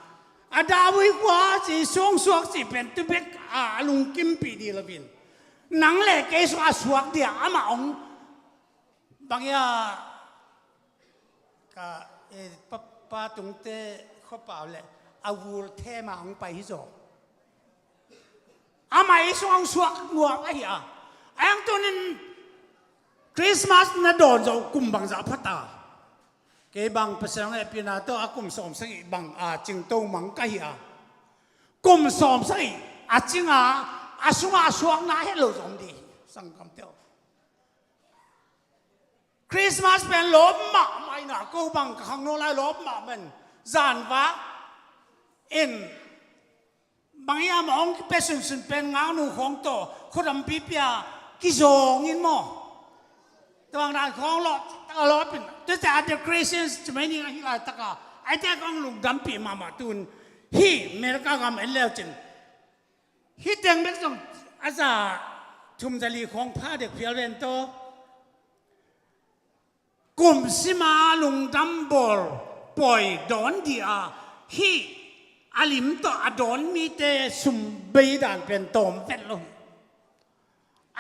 a David khua-ah Jesuh hong suak cih pen tubek a lungkimpih dih loin nang le kei sungah a suak dih a amah hong bang ia ka pa tungte khuapau le a vul thema hong pai hi zaw. Amah ei sung hong suak nuam ahi a a yang tunin Christmas na dawn zo kum bangzah phata kei bang Pasian hong hehpihna tawh a kum sawm sagih bang a cingto mang ka hi a kum sawm sagih a cinga a sungah a suakna het lo zom dih sangkamte aw. Christmas pen lawp mahmah inah ko bang ka khangno lai lawp mahmah in zanvak in bang hiam a hong kipia sunsun pen ngaknu khawng tawh khuadampi pia kizawng in maw? Tuang dan khawng lawp taka lawp in tuate a decorations cimai ning ahi laitaka aite khawng lungdampih mahmah tun hih America gam en leucin hih teng bek zong a za thum za li khawng pha dek phial ven tawh kum sima lungdam bawl pawi dawn dih a hih a lim tawh a dawn mite sum bei dan pen tawm vet lo hi.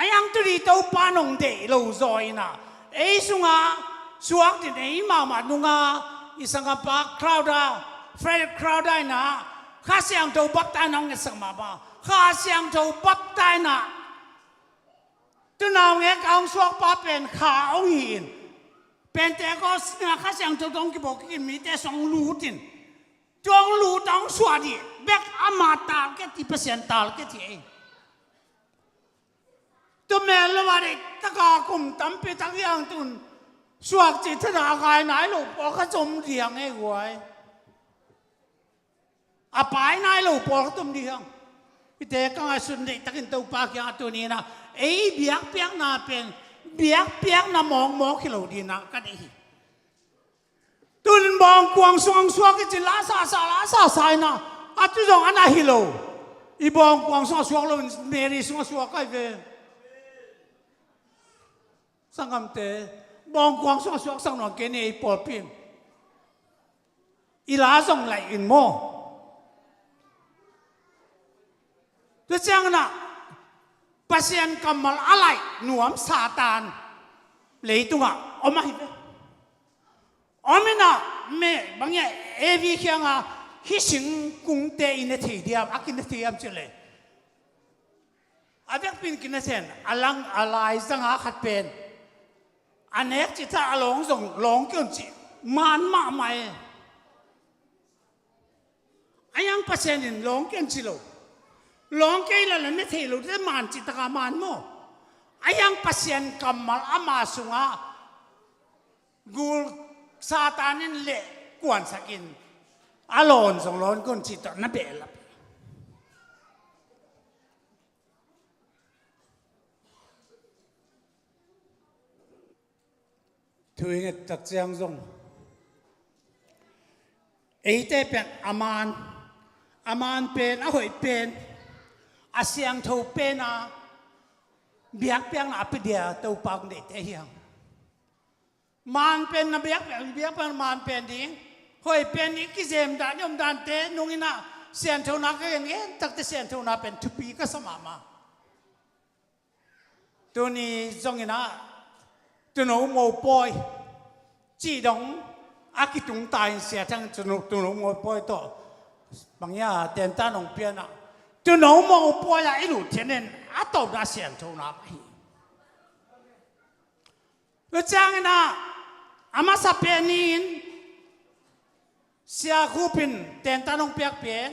A yang tu dih Topa nong deih lo zaw inah ei sunga suak din ei mahmah nunga i sangapa Crowther, Frederick Crowther inah Kha Siangtho baptaina hong ngetsak mahmah. Kha Siangtho baptaina tunau ngek a hong suakpa pen kha hong hi in Pentecost na Kha Siangtho tawh hong kibawk kikin mite sung hong lut in tua hong lut a hong suah dih bek ama talketi Pasian talketi ei. Tumel lo a deih taka kum tampi tak hiang tun suak cih thada a kai nai lo pawlkhat zom diang ei guai. A pai nai lo pawlkhat om dih hiang. Hihte ka ngaihsun deihtakin Topa kiangah tuninah ei biakpiakna pen biakpiakna mawkmawk hi lo dinah ka deih hi. Tunin bawngkuang sung hong suak i cin la sasa la sasa inah a tu zong a na hi lo. I bawngkuang sung a suak loin Mary sung a suak ahi ve. Sanggamte bawngkuang sung a suaksak nuam kei ni ei pawlpi in i la zong laih in maw? Tua cianginah Pasian kammal a laih nuam Satan leitungah om ahi ve. Om inah me bangin Evi kianga Hih singkungte i ne thei diam, a kine thei diam cih leh, a vekpi in kine thei in, a lang a laizang a khat pen a nek cih tak a lawng zong lawng kei un ci man mahmah e. A hiang Pasian in lawng kei un ci lo. Lawng kei leh ne thei lo te man cih tak a man maw? A hiang Pasian kammal ama sungah gul Satan in leh kuansak in a lawn zong lawn kei un cih tawh na behlap. Thu i nget tak ciang zong eite pen a man, a man pen, a hoih pen, a siangtho pen a biakpiakna a pia dia Topa hong deihte hi hang. Man pen na biakpiak, biakpiak man pen ding, hoih pen i kizem dan i om dante nung in ah sianthona ka gen gen takte sianthona pen thupi ka sa mahmah. Tuni zong in ah Tuuno Mopawi cih dong a kitung ta in Sia Thang Tuuno, Tuuno Mopawi tawh bang hiam tentan hong pia in ah Tuuno Mopawi ah i lut theihna in a tawpna sianthona mah hi. Tua ciangin ah a masa pen in Sia Khup in tentan hong piak pen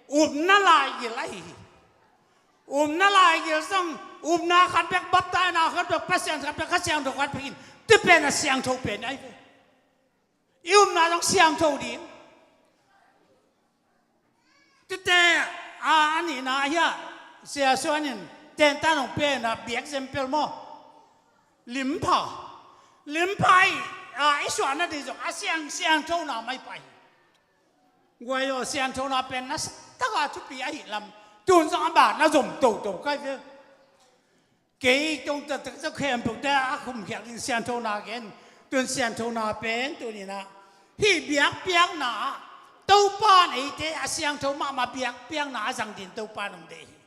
upna laigil ahi hi. Upna laigil zong, upna khat bek, baptaina khat bek, Pasian khat bek, Kha Siangtho khat bek in, tu pen a siangtho pen ahi ve. I upna zong siangtho ding. Tute a, a nihna ahi a, Sia Suan in tentan hong pia in ah biak example maw? Limpha. Limpha i, a, i suahna ding zong a siang, siangthona mah hi pah hi. Guai aw, sianthona pen na sa tak a thupi ahih lam tun zong a ban a zom toto ka hi ve. Kei tong taktak khempeuhte a khumkhiat ding sianthona gen. Tun sianthona pen tuni in ah hih biakpiakna ah Topa in eite a siangtho mahmah biakpiakna a zang ding Topa in hong deih hi.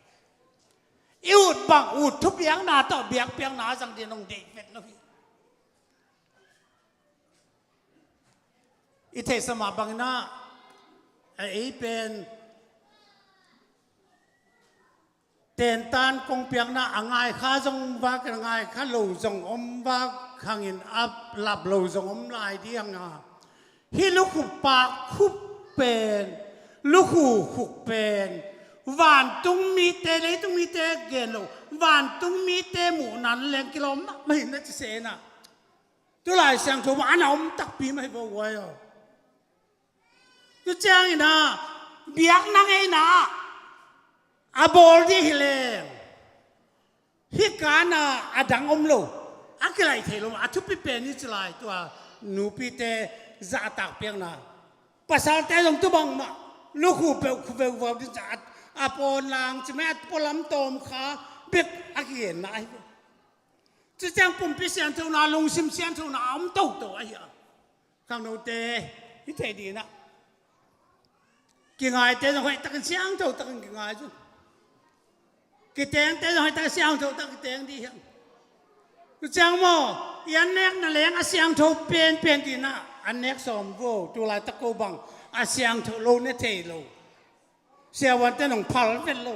I ut bang ut thupiakna tawh biakpiakna a zang ding hong deih vet lo hi. I theihsa mah bangin ah a ei pen tentan kong piakna a ngaikha zong vak, a ngaikha lo zong om vak hangin, a lap lo zong om lai ding a. Hih lukhu pak khup pen, lukhu khuk pen vantung mite, leitung mite gen lo, vantung mite muhna leng kilawm mahmah hi na ci se in ah. Tulai siangtho mah a na om takpi mah hi vo guai aw. Tu ciangin ah biakna ngeina ah a bawl ding hi leng hih kan ah a dang om lo, a kilaih thei lo, a thupi pen hi ci lai tua nupite zahtak piakna. Pasalte zong tu bang mah lukhu peuh khu veuvaw ding a, a pawn lang ci mai a pualam tawm kha bek a kigenna ahi ve. Cu ciang pumpi sianthona, lungsim sianthona a om toto ahi a. Khangnote, hi thei ding in ah. Kingaite zong hoih takin siangtho takin kingai zong. Kitengte zong hoih takin siangtho takin kiteng ding hi hang. Cu ciang maw, i an nekna leng a siangtho penpen ding in ah, an nek sawm vo, tu laitak ko bang a siangtho lo ne thei lo. Siavuante nong phal vet lo.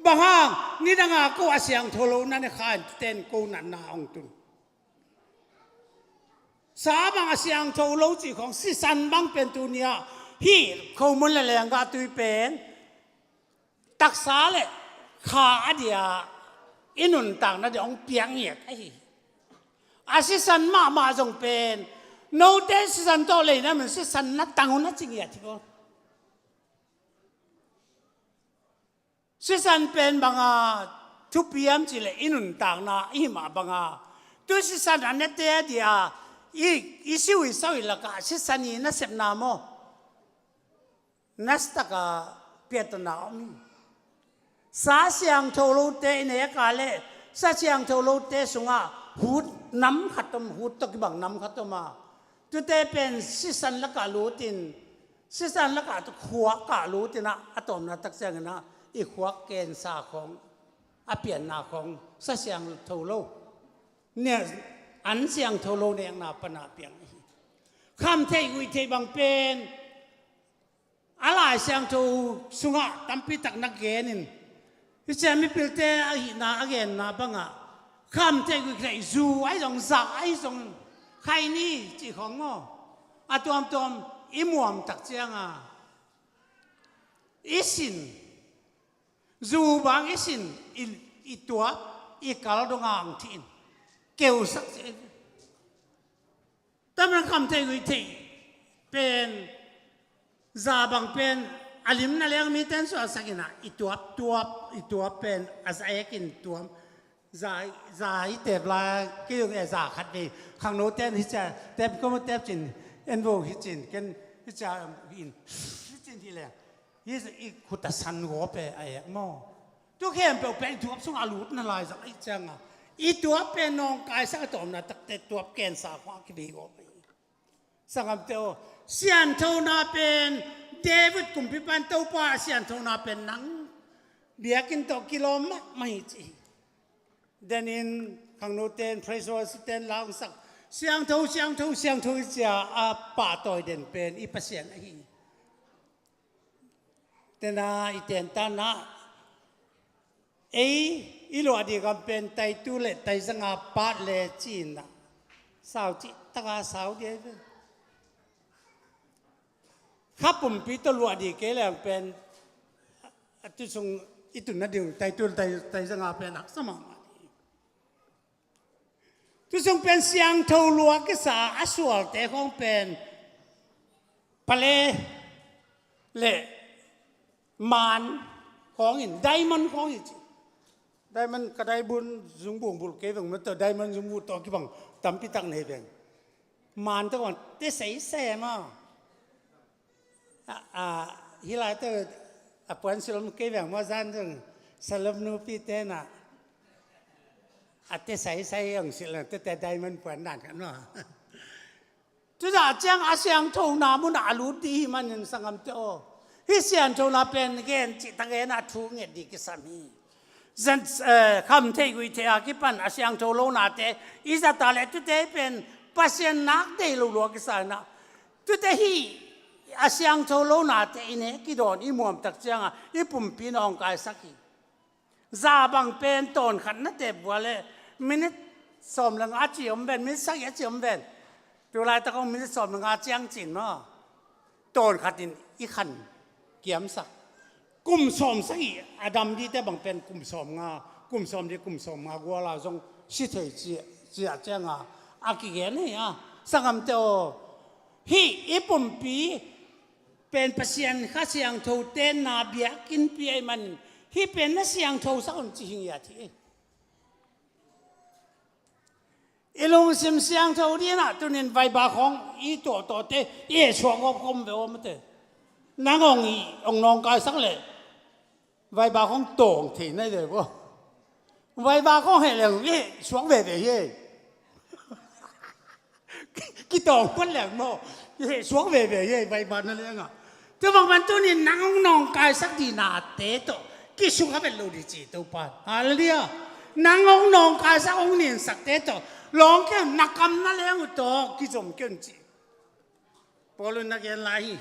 Bang hang, nidang a ko a siangtho lo na ne kha in tuten ko natna hong tun. Sa bang a siangtho lo cih khawng, sisan bang pen tuni ah hih khomun le lenggah tui pen taksa le kha a dia i nuntakna dia hong piak ngiat ahi. A sisan mahmah zong pen note sisan tawh leina min sisan na tang un a ci ngiat hi ko. Sisan pen banga thupi hiam cih leh i nuntakna i hih mah banga tu sisan a nete a dia i, i siu i sau i lakah sisan i nasepna maw? Nasataka piatana om hi. Sa siangtho lote i nek a le sa siangtho lote sungah hut nam khat om, hut tawh kibang nam khat om a, tute pen sisan lakah lutin, sisan lakah khuak ah lutin ah, a tawpna tak ciangin ah i khuak kensa khawng, a pianna khawng sa siangtho lo, an siangtho lo nekna pana piang hi. Kham theih guih theih bang pen A Lai Siangtho sungah tampi tak na gen in, hih ciang mipilte ahihna a genna bangah khamtheih guihtheih, zu ahi zong, za ahi zong, khaini cih khawng maw, a tuamtuam i muam tak cianga i sin, zu bang i sin, i, i tuap, i kal dongang thih in keusak cih. Tamna khamtheih guihtheih pen, za bang pen a limna leng mite in suahsak inah, i tuap, tuap, i tuap pen a za ekin tuam. Za, za i tep lai kei zong e, za khat vei khangnote in hih cia tep, koma tep cin, en vo hih cin, ken hih cia in hih cin hih leng, hih i khut a san gawp e, a ek maw. Tu khempeuh pen i tuap sungah a lutna lai zang ahih cianga, i tuap pen nawngkaisak a tawpna takte tuap kensa khawng a kivei gawp ahi. Sangamte aw, sianthona pen David kumpipa in, Topa, a sianthona pen nang biakinn tawh kilawm mahmah hi, ci hi. Denin khangnote in, praise worship te in langsak, siangtho, siangtho, siangtho i cia a pahtawi den pen i Pasian ahi. Tena i tentanna, ei i luahdi gam pen taitu le taizanga pat le cinah sau cih taka sau dia ve. Kha pumpi tawh luahdi kei leng pen, a tu sung i tunna ding taitu le tai, taizanga pen haksa mahmah hi. Tu sung pen siangtho lua kisa a sualte khawng pen pale le man khawngin, diamond khawng hi ci. Diamond ka diamond zungbung bulh kei veng mah tawh, diamond zungbung tawh kibang tampi tak nei veng. Man tawh kibang te seisei maw. A, a, hih lai tawh a puan silom kei veng maw, zan zong salom nupi tenah a te seisei ang silom tete diamond puan dan khat maw. Tudah ciang a siangthona munah a lut dih hi manin sangamte aw, hih sianthona pen gen cihtak genah thu nget dih kisam hi. Zan, eh, khamtheih guihtheih a kipan a siangtho lonate i zata le tute pen Pasian nak deih lo lua kisa inah, tute hih a siangtho lonate i nek i dawn i muamtak cianga i pumpi nawngkaisak hi. Za bang pen tawn khat na tep vua le minit sawm le nga ci om ven, minit sagih a ci om ven. Tulaitak hong minit sawm le nga ciang cin maw, tawn khatin i khan kiamsak. Kum sawm sagih a dam dite bang pen kum sawm nga, kum sawm li, kum sawm nga guala zong si thei ci, ciah cianga a kigen hi a. Sangamte aw, hih i pumpi pen Pasian Kha Siangtho tenna biakinnpi ahih manin hih pen na siangthosak un ci hi ngiat hi. I lungsim siangtho dinah tunin vaiba khawng i tawhtawhte i hehsuak gawp khawm ve aw mate. Nang hong i hong nawngkaisak leh vaiba khawng tawng thei nai ve aw. Vaiba khawng heh leng i hehsuak veve hi. Kitawng phuat leng maw, i hehsuak veve hi vaiba na lengah. Tua bang man tunin nang hong nawngkaisak dihnate tawh kisuk a vet lo dih ci Topa in. Halleluiah. Nang hong nawngkaisak hong ninsakte tawh lawng kei un, na kam na leng uh tawh kizom kei un ci Paul in na gen lai hi.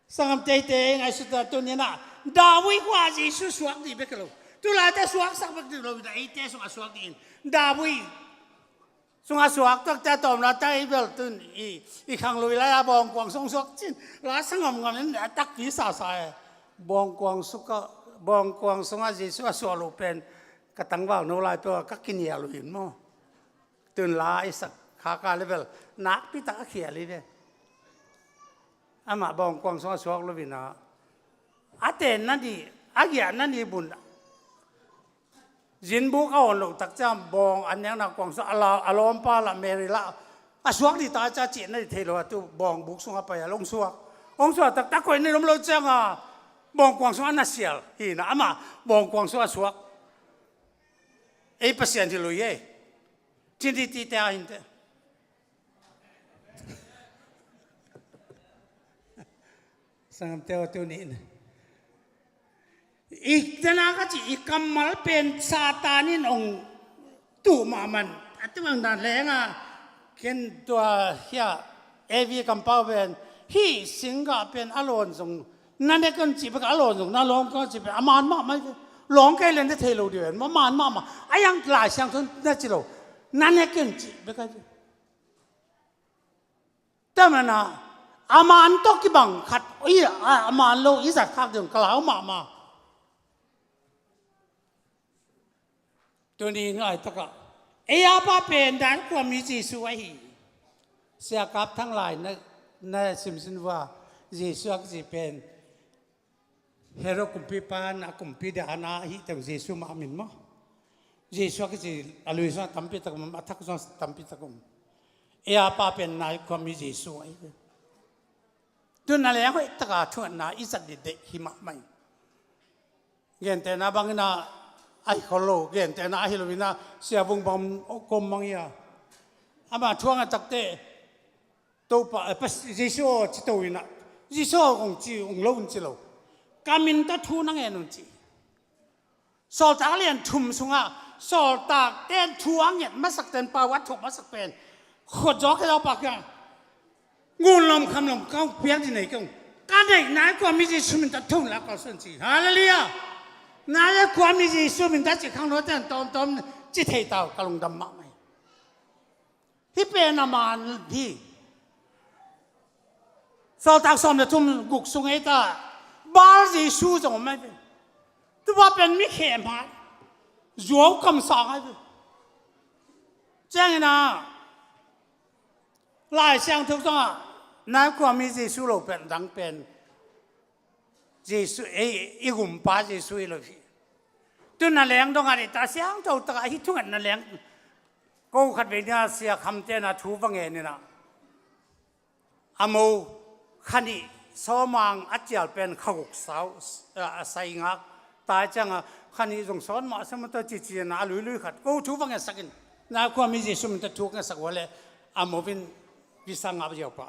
Sangam teitei ngaihsut a tuninah David khua Jesu suak dih bek hi lo. Tulaite suaksak bek dih lo, eite sungah suak dih in. David sungah suak takte a tawmna tak i bel tun i, i khanglui lai-a bawngkuang sung suak cin la sangam ngam in a takpi sasa e. Bawngkuang sungah, bawngkuang sungah Jesu a suak loh pen ka tangval no lai peuh a ka kinial uh in maw. Tun la i sak khaka le bel nakpi tak a khial hi ve. Amah bawngkuang sungah suak lo in a, a tenna dih, a giahna dih bun zinbuk a awn loh tak ciang bawng an nekna kuang sung a la, a lawmpa lah Mary lah a suak dih ta cia cihna dih thei lo a, tu bawngbuk sungah pai a hong suak. Hong suak taktak koih na om lo cianga bawngkuang sungah na sial hi na, amah bawngkuang sungah suak. Ei Pasian hi lo hi ei. Trinity te a hinte. Sangamte aw, tuni in i tena ka ci i kammal pen Satan in hong tuh mahmah a, tu bang dan lenga ken tua hia A V kampau pen hih singgah pen a lawn zong Na nek un cih bek a lawng zong na lawng kei un cih bek a man mahmah hi ve. Lawng kei leh na thei lo ding ve. Ma man mahmah. A yang Lai Siangtho na ci lo. Na nek un cih bek a hi ve. Tua manin a man tawh kibang khat i a man lo i zat khak ding ka lau mahmah. Tuni ngai takah ei a pa pen dan kua mi Jesu ahi. Sia Kap Thang Lai na, na simsin vua Jesu a kici pen Herod kumpipa na kumpi dana ahi teng Jesu mah a min maw? Jesu a kici a lui sungah tampi tak um, a thak sungah tampi tak um. Ei a pa pen nai kua mi Jesu ahi. Tun na leng hoih taka thungetna i zat dih deih hi mahmah hi. Gentehna bangin a ahi khol lo, gentehna ahi lo in a Sia Vung bang kawm mang hi a. Ama thuang a takte Topa, eh, pas, Jesu aw ci to in a. Jesu aw kong ci, ong lo un ci lo. Ka min tawh thu na ngen un ci. Sawltak lian thum sungah sawltak ten thu a nget masak ten pau a thok masak pen khut zaw khe zaw pak kiang ngun lom kham lom kong piak di nei kong ka nei nai kua mi Jesu min ta thong la kau son ci. Hallelujah. Nai kua mi Jesu min ta ci khang no ten tom tom ci thei tau ka lungdam mahmah hi. Hih pen a man hi. Sawltak sawm le thum guk sung ei ta Baal Jesu zong om ai ve. Tupa pen mi khem hai. Zuau kamsang ai ve. Ciangin a Lai Siangtho zongah nai kua mi Jesu lo pen dang pen Jesu, ei, i gumpa Jesu i lo hi. Tun na leng dong a dei ta siangtho takah hi thunget na leng. Ko khat vei nia Sia Kham te na thu va ngen ina. A mo khanih sawmang a cial pen khaguk sau, a, a sai ngak. Tai cianga khanih zong sawn mah sa mata cici na a lui lui khat. Ko thu va ngen sakin. Na kua mi Jesu min ta thu ngen sak vua le a mo vin visa ngap ziau pa.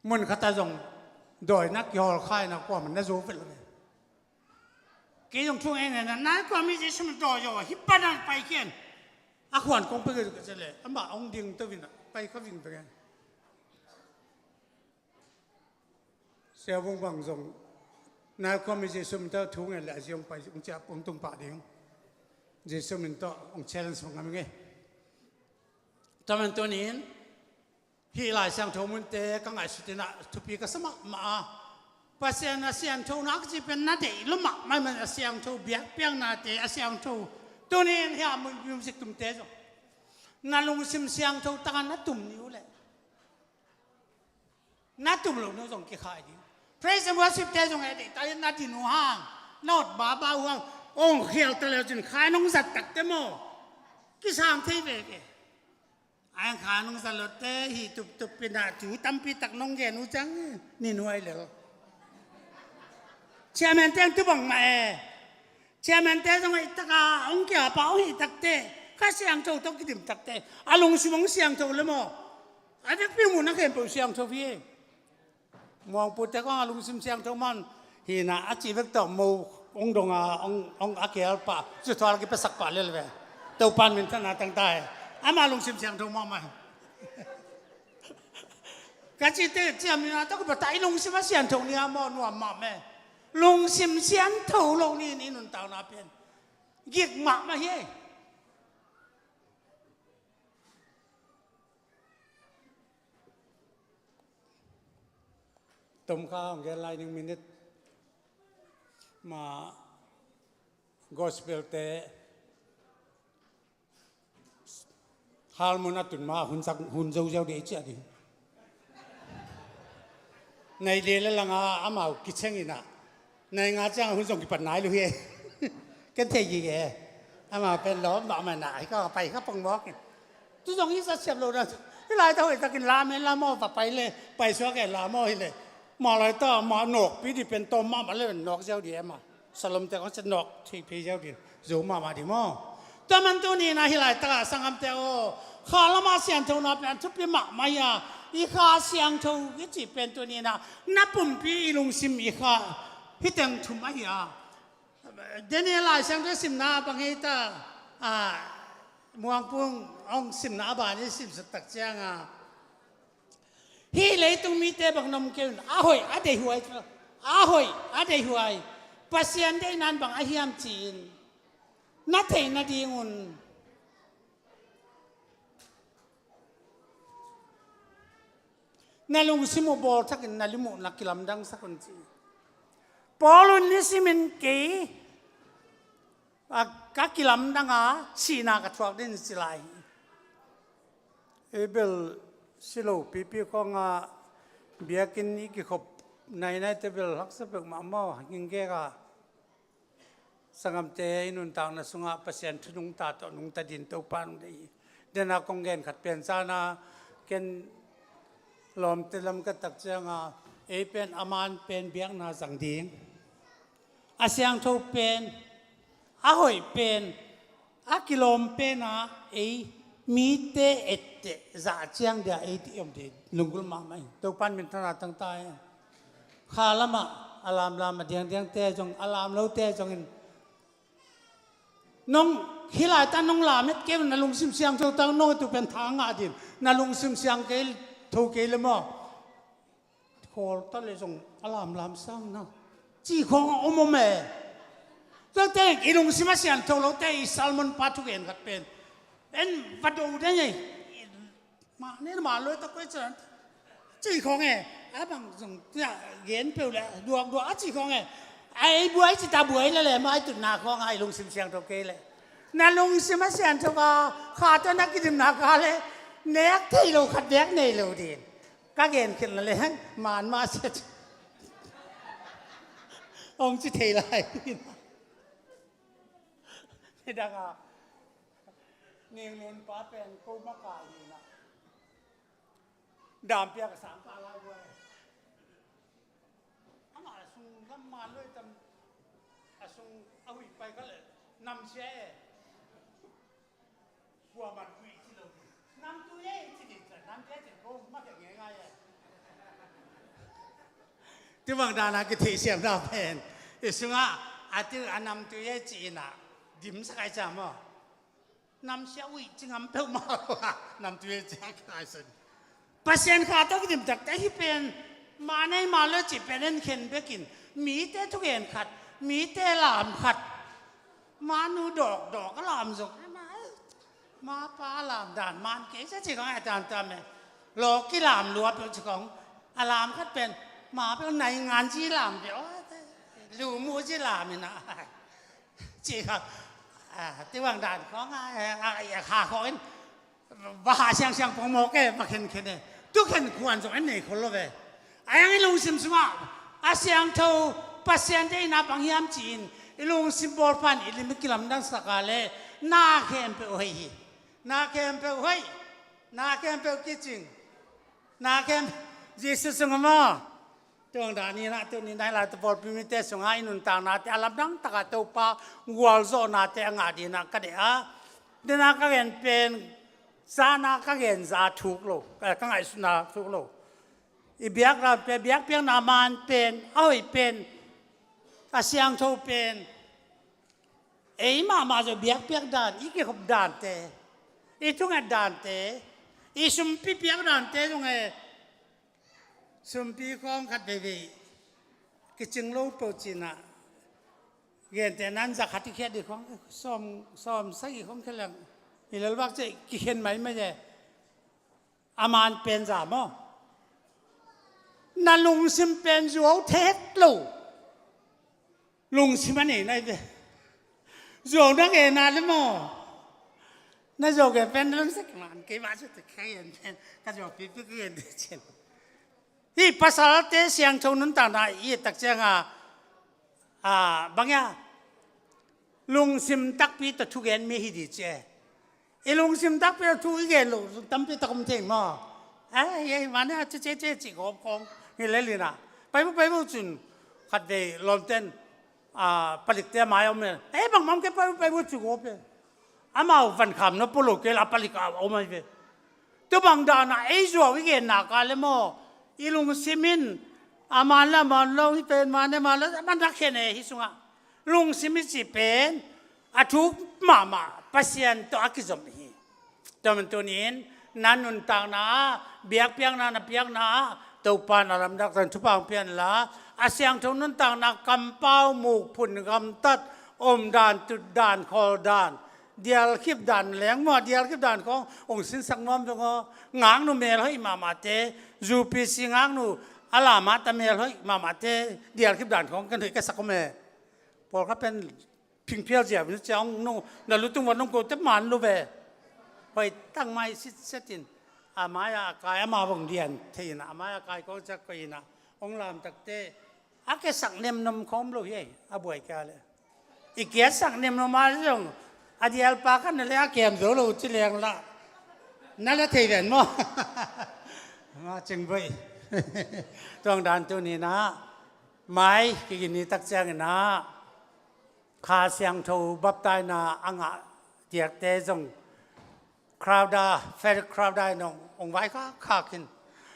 Mun khat a zong dawi na kihawl khai na kuamah na zo vet lo ve. Kei zong thu ngen ngen na nai kua mi Jesu min dawi zo hi panan pai khian. A khuan kong pe ka le amah ong ding to vin a pai ka ving pe ngen. Sia Vung bang zong nai kua mi Jesu min tawh thu ngen le a ziong pai ong ciah ong tung pah ding. Jesu min tawh ong challenge ong ngam nge. Taman tunin hih Lai Siangtho munte ka ngaihsut inah thupi ka sa mahmah a. Pasian a siangthona ka cih pen na deih lua mahmah man a siangtho biakpiaknate a siangtho. Tunin hih a mun music tumte zong na lungsim siangtho taka na tum ni uh leh na tum lo ni uh zong kikhai ding. Praise and worship te zong e deih ta na din uh hang na ot baba uh hang ong khial ta leu cin khai nong zat takte maw? Kisam thei veve. Ai kha nong zalote hi tuptup pina thu tampi tak nong gen uh ciang ni nuai lel. Chairman teng tu bang mah e. Chairman te zong hei taka ong kia pa ong hi takte kha siangtho tawh kidim takte a lungsim ong siangtho le maw? A dekpi mu na khempeuh siangtho hi. Muangpute kong a lungsim siangtho man hina a cih vek tawh mo ong donga ong, ong a kial pah zuthual kipiasak pah lel ve. Topan minthanna tangta he. Ama lungsim siangtho mahmah. Ka cite ciam nina tawh kipata i lungsim a siangtho nia maw nuam mahmah e. Lungsim siangtho lo ni in i nuntakna pen gik mahmah hi. Tom kha hong gen lai ning minute ma gospel te halmun a tun ma hun sak hun zo ziau dei ciah ding. Nei le la langa amau kicheng ina nei nga ciang hun zong kipat nai lu hi. Ken thei gige. Amau pen lawm bak ma na hi ka pai ka pong mawk in. Tu zong hi sa siap lo na hi lai ta hoi takin lam hen lam aw va pai le pai suak e lam aw hi le. Ma lai ta ma nawk pi di pen tawm ma ma le nawk ziau di e ma. Salom te kong se nawk thei pi ziau di. Zo ma ma di maw. Tua man tu ni na hi lai taka sangam te aw kha lama siangtho na pen thupi ma ma hi a. I kha siangtho i ci pen tu ni na na pumpi i lungsim i kha hi teng thum a hi a. Daniel lai siangtho simna bang hei ta a muangpung ong simna a ban i simsut tak cianga Hih leitung mite bang na om kei un, a hoih a deihhuai, a hoih a deihhuai, Pasian deihna in bang a hiam ci-in na theih nadingun na lungsim uh bawlthakin na lim uh na kilamdangsak un ci. Paul un nisimin kei a ka kilamdang a sihna ka thuak ding ci lai hi. Ei bel si lo pipi khawngah biakinn i kikhop nainaite bel haksa peuhmah maw, hing gek a. Sanggamte i nuntakna sungah Pasian thu nungta tawh nungta din Topa nung deih hi. Dena kong gen khat pen cana ken lawmte lam ka tak cianga ei pen a man pen biakna zang ding, a siangtho pen, a hoih pen, a kilawm pena ei mite etteh zah ciang dia ei ti om ding lunggulh mahmah hi. Topan minthanna tangta hi. Kha lamah a lamlam a diangdiangte zong, a lam lote zongin nong hih laita nong lam het kei un, na lungsim siangtho tang nong tu pen tha ngah din, na lungsim siang kei tho kei le maw? Khawlta le zong a lamlam sang na ci khawng a om om e. Tuate i lungsim a siangtho lote i Salmon pa thugen khat pen en va do deng ei. Mah ne mah loi ta koi chan ci khawng e. A bang zong tia gen peuh le duak duak a ci khawng e. A ei buai ci ta buai le le mai tutna khawng a i lungsim siangtho kei le. Na lungsim a siangtho ka kha tawh na kidimna ka le nek thei lo khat bek nei lo din. Ka gen khin la leng man mah sia ci. Hong ci thei lai. Ni dang a Ning Lun pa pen ko maka hi na. Dam piak a sang pa lai buai. Amah a sung lam man loi tam a sung a huih pai ka le nam sia e. Kuaman huih ci lo. Nam tu e ci ding ca nam sia ci ko ma ke ngai ngai e. Ti bang dana kitheih siam na pen i sungah a ti a nam tu e ci ina dim sa kai ca maw? Namsia uih ci ngam peuhmah lo a, namtui a ciang ka ai sen. Pasian kha tawh kidim takte hi pen, ma nei ma lo cih pen en khen bekin, mite thugen khat, mite lam khat. Manu dawkdawk a lam zong, ma pa lam dan man kei sia ci kong a tantam e. Lawk kilam lua peuh ci kong, a lam khat pen, ma peuh nai ngan ci lam peuh, lu mu ci lam ina. Ci kha, a, ti bang dan khawng a, a, a, a, kha khawng in, va ha siangsiang pong mawk e, va khenkhen e. Tu khen khuan zong en nei khol lo ve. A yang i lungsim sungah, a siangtho, Pasian deihna bang hiam ci-in, i lungsim bawlpan, i lim i kilamdang sak a le, na khempeuh hoih hi. Na khempeuh hoih. Na khempeuh kicing. Na khem, Jesus sungah maw. Tuang dan inah, tuni nai lai tapawlpi mite sungah i nuntaknate a lamdang takah Topa gualzawhnate a ngah dinah ka deih a. Dena ka gen pen, zana ka gen za thuk lo, ka, ka ngaihsutna thuk lo. I biakna pen, biakpiakna man pen, a hoih pen, a siangtho pen, ei mahmah zong biakpiak dan, i kikhop dante, i thunget dante, i sumpi piak dante zong e, sumpi khawng khat veivei kicing lo peuh cinah, gente nan za khat i khiat dih khawng, sawm, sawm sagih khawng khia leng, i lelvak ceh kikhen maimai e. A man pen za maw? Na lungsim pen zuau thet lo. Lungsim a nei nai ve. Zuau na gen a le maw? Na zuau gen pen na lungsim man kei mah cu ti kha gen pen. Ka zuau pipi ka gen te cin. Hih pasalte siangtho nuntakna i tak cianga, a, bang ia, lungsim takpi tawh thugen mi hi di ci e. I lungsim takpi tawh thu i gen lo tampi tak om thei maw? Ai, ai, mane a cece ce ci gawp kawng hi le lina. Pai bu, pai bu cun khat vei lawmten, a, palikte a mai om e. Ei, bangmah om ke pai bu, pai bu ci gawp e. Amau van kham na polo ke la palik a om ai ve. Tu bang dana ei zuau i genna ka le maw? I lungsim in a man la man lo hi pen, man e man lo, a man rak khen e hi sungah. Lungsim i ci pen a thuk mahmah Pasian tawh a kizom hi. Tua man tunin na nuntakna ah biakpiakna na piakna ah Topa na lamdang zang thupha hong pia inla, a siangtho nuntakna kampau, mukphun, gamtat, omdan, tutdan, khawldan, dialkhip dan leng maw, dialkhip dan khawng hong sinsak nuam zong aw, ngaknu melhoih mahmahte, U P C ngaknu a lamah ta melhoih mahmahte dialkhip dan khawng ken hoih ka sak om e. Pawlkhat pen phingphial ziau in ciang nung na lutung va nung ko te man lo ve. Hoih tang mai sit setin a mai-ah a kai ama vong dian thei in a mai-ah a kai kong ciak koih in a hong lam takte a ke sak nemnom khawm lo hi ei a buai kia le. I kia sak nemnom a zong a dial pa khan na le a kem zo lo ci leng la na le thei ven maw? Ma cing boi. Tuang dan tu ni na mai kigin ni tak ciang in a Kha Siangtho baptaina a ngah diakte zong Crowder, Frederick Crowder in hong, hong vai khak khak in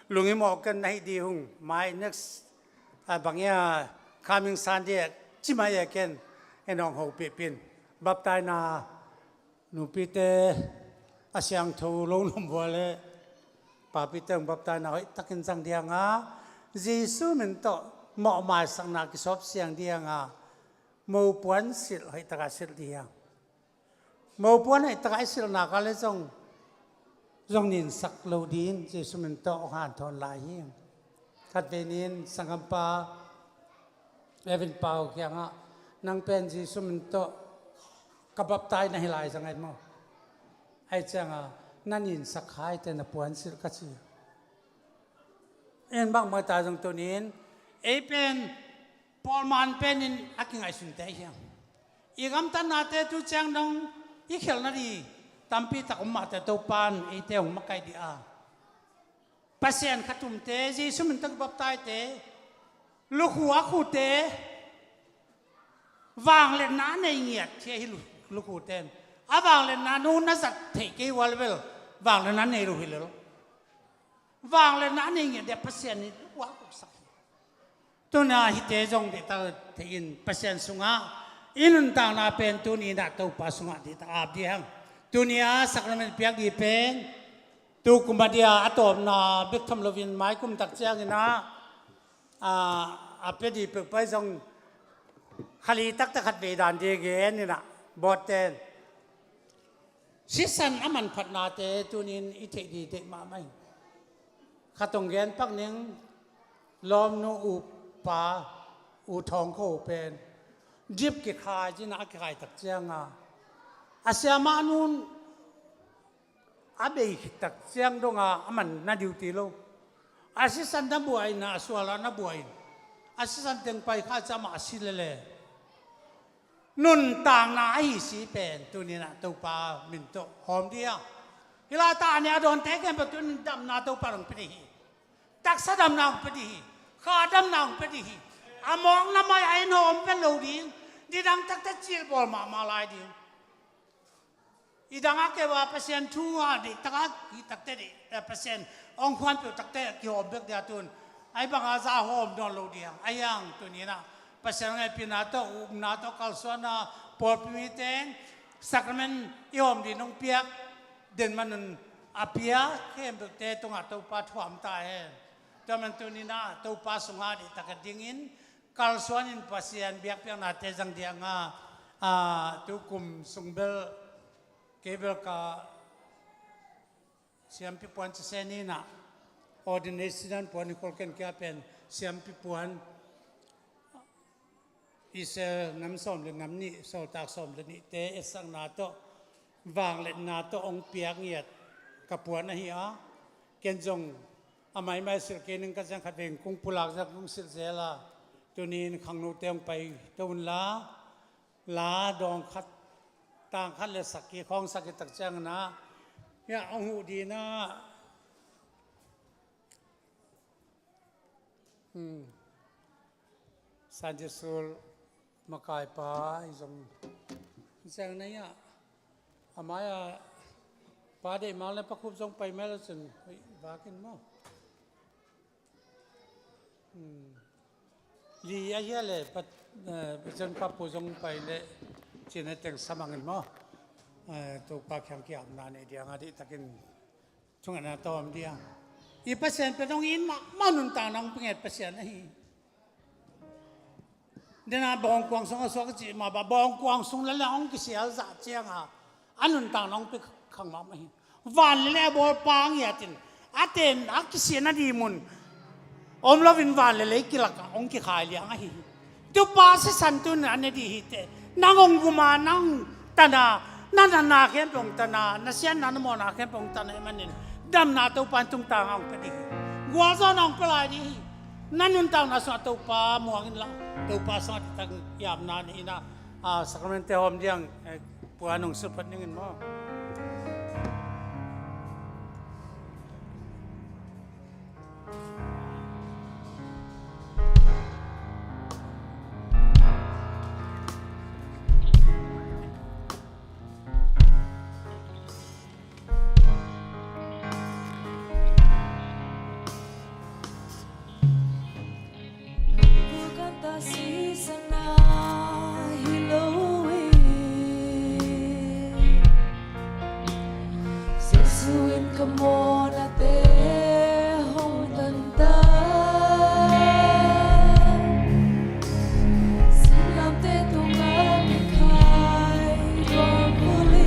lungim awk ken na hi di hung mai next a bang ia coming Sunday ci mai e ken en hong hopih pin baptaina nupite a siangtho lo nuam vua le papite hong baptaina hoih takin zang dianga Jesu min tawh mawhmaisakna kisawp siang dianga mopuan silh hoih taka silh diang. Mopuan hoih taka i silhna ka le zong zong ninsak lo din Jesu min tawh hong hanthawn lai hi. Khatvei nin sanggampa Evan Pau kiangah nang pen Jesu min tawh ka baptai na hi lai zang ai maw? Ai cianga na ninsak hai te na puan silh ka ci. En bang mai ta zong tunin ei pen pawlman penin a kingaihsunte hiam? I gamtatnate tu ciang dong i khelhna di tampi tak om mahte Topan eite hong makaih dih a Pasian khatumte Jesu min tawh kibaptaite lukhu a khute vangliatna a nei ngiat hi a hi lu- lukhu ten a vangliatna nu na zat theih kei ua le bel vangliatna nei lo hi lel. Vangliatna a nei ngiat dia Pasian in lukhu a khuksak hi. Tuna hite zong dihtak thei in Pasian sungah i nuntakna pen tuni inah Topa sungah dihtak ap dih hang. Tuni a sakrament piak dih pen tu kum a dia a tawpna bek tham loin mai kum tak ciang inah a pia dih peuhpai zong khali taktak khat vei dan dih gen inah bawt ten sisan a manphatnate tunin i theih dih deih mahmah in khat hong gen pak ning. Lawmnu upa u thawng kho pen dip kikhai cina a kikhai tak cianga a siamah nun a bei khit tak ciang donga a man na diu ti lo. A sisan na buai na a suala na buai in a sisan teng pai kha ciamah a si lele. Nuntakna ahi si pen tuninah Topa min tawh hawm dih a. Hi lai ta a nih a dawnte khempeuh tunin damna Topa hong pia dih hi. Taksa damna hong pia dih hi. Kha damna hong pia dih hi. A mawkna mai a in hawm pen lo ding. Nidang takte cilbawl mahmah lai ding. I dang a keu a Pasian thu a deih taka hih takte deih Pasian hong khuanpeuh takte kihawm bek dia tun. Ai banga za hawm dawn lo diang a hiang tuninah Pasian ngaihpihna tawh upna tawh kalsuanna pawlpi mite sakrament i hawm dih nong piak den manun a pia khempeuhte tungah Topa thuam ta hen. Tua man tuninah Topa sungah deih taka dingin kalsuanin Pasian biakpiaknate zang dianga a tukum sungbel kei belka siampi puan cise ninah ordination puan i kholken kia pen siampi puan Israel nam sawm le nam nih sawltak sawm le nihte etsakna tawh vangliatna tawh hong piak ngiat ka puan ahi a ken zong a maimai silh kei ning ka ziang khat veng kung pulak ziang kung silh zel a tunin khangnote hong pai to unla la dawng khat tang khat le sakhi khawng sakhi tak ciangin ah hiah hong huh dinah Sunday school makaipa i zong ciang na hiah a mai-ah pa deih mang le pakhup zong pai mai lo cun vakin maw? Li a hia le Pathian papu zong pai le cina teng samangin maw? Topa khiang kiapna nei dianga dihtakin thungetna tawm diang. I Pasian pen hong it mahmah, nuntakna hong pia nget Pasian ahi hi. Dena bawngkuang sung a suak cih mah bang, bawngkuang sung lel leng hong kisial zah cianga a nuntakna hong pia khang mahmah hi. Van le lei a bawlpa a ngiatin a tem a kisiatna ding mun om loin van le lei kilakah hong kikhai liang ahi hi. Tupa sisan tuni a ne ding hi teh. Nang hong gum a, nang tana, na natna khempeuh hong tana, na siatna na mawhna khempeuh hong tana ahih manin damna Topa in tungtang a hong pia ding hi. Gualzawhna hong pia lai ding hi. Na nuntakna sungah Topa muang inla, Topa sungah ditak hiamna nei inla, a, sacrament te hawm ding, eh, puan hong sulphat ning in maw. Bukan tak sisana hi lo hi. Jesu in ka mawhnate hong tanta. Singlamteh tungah kikhai tuan kul hi.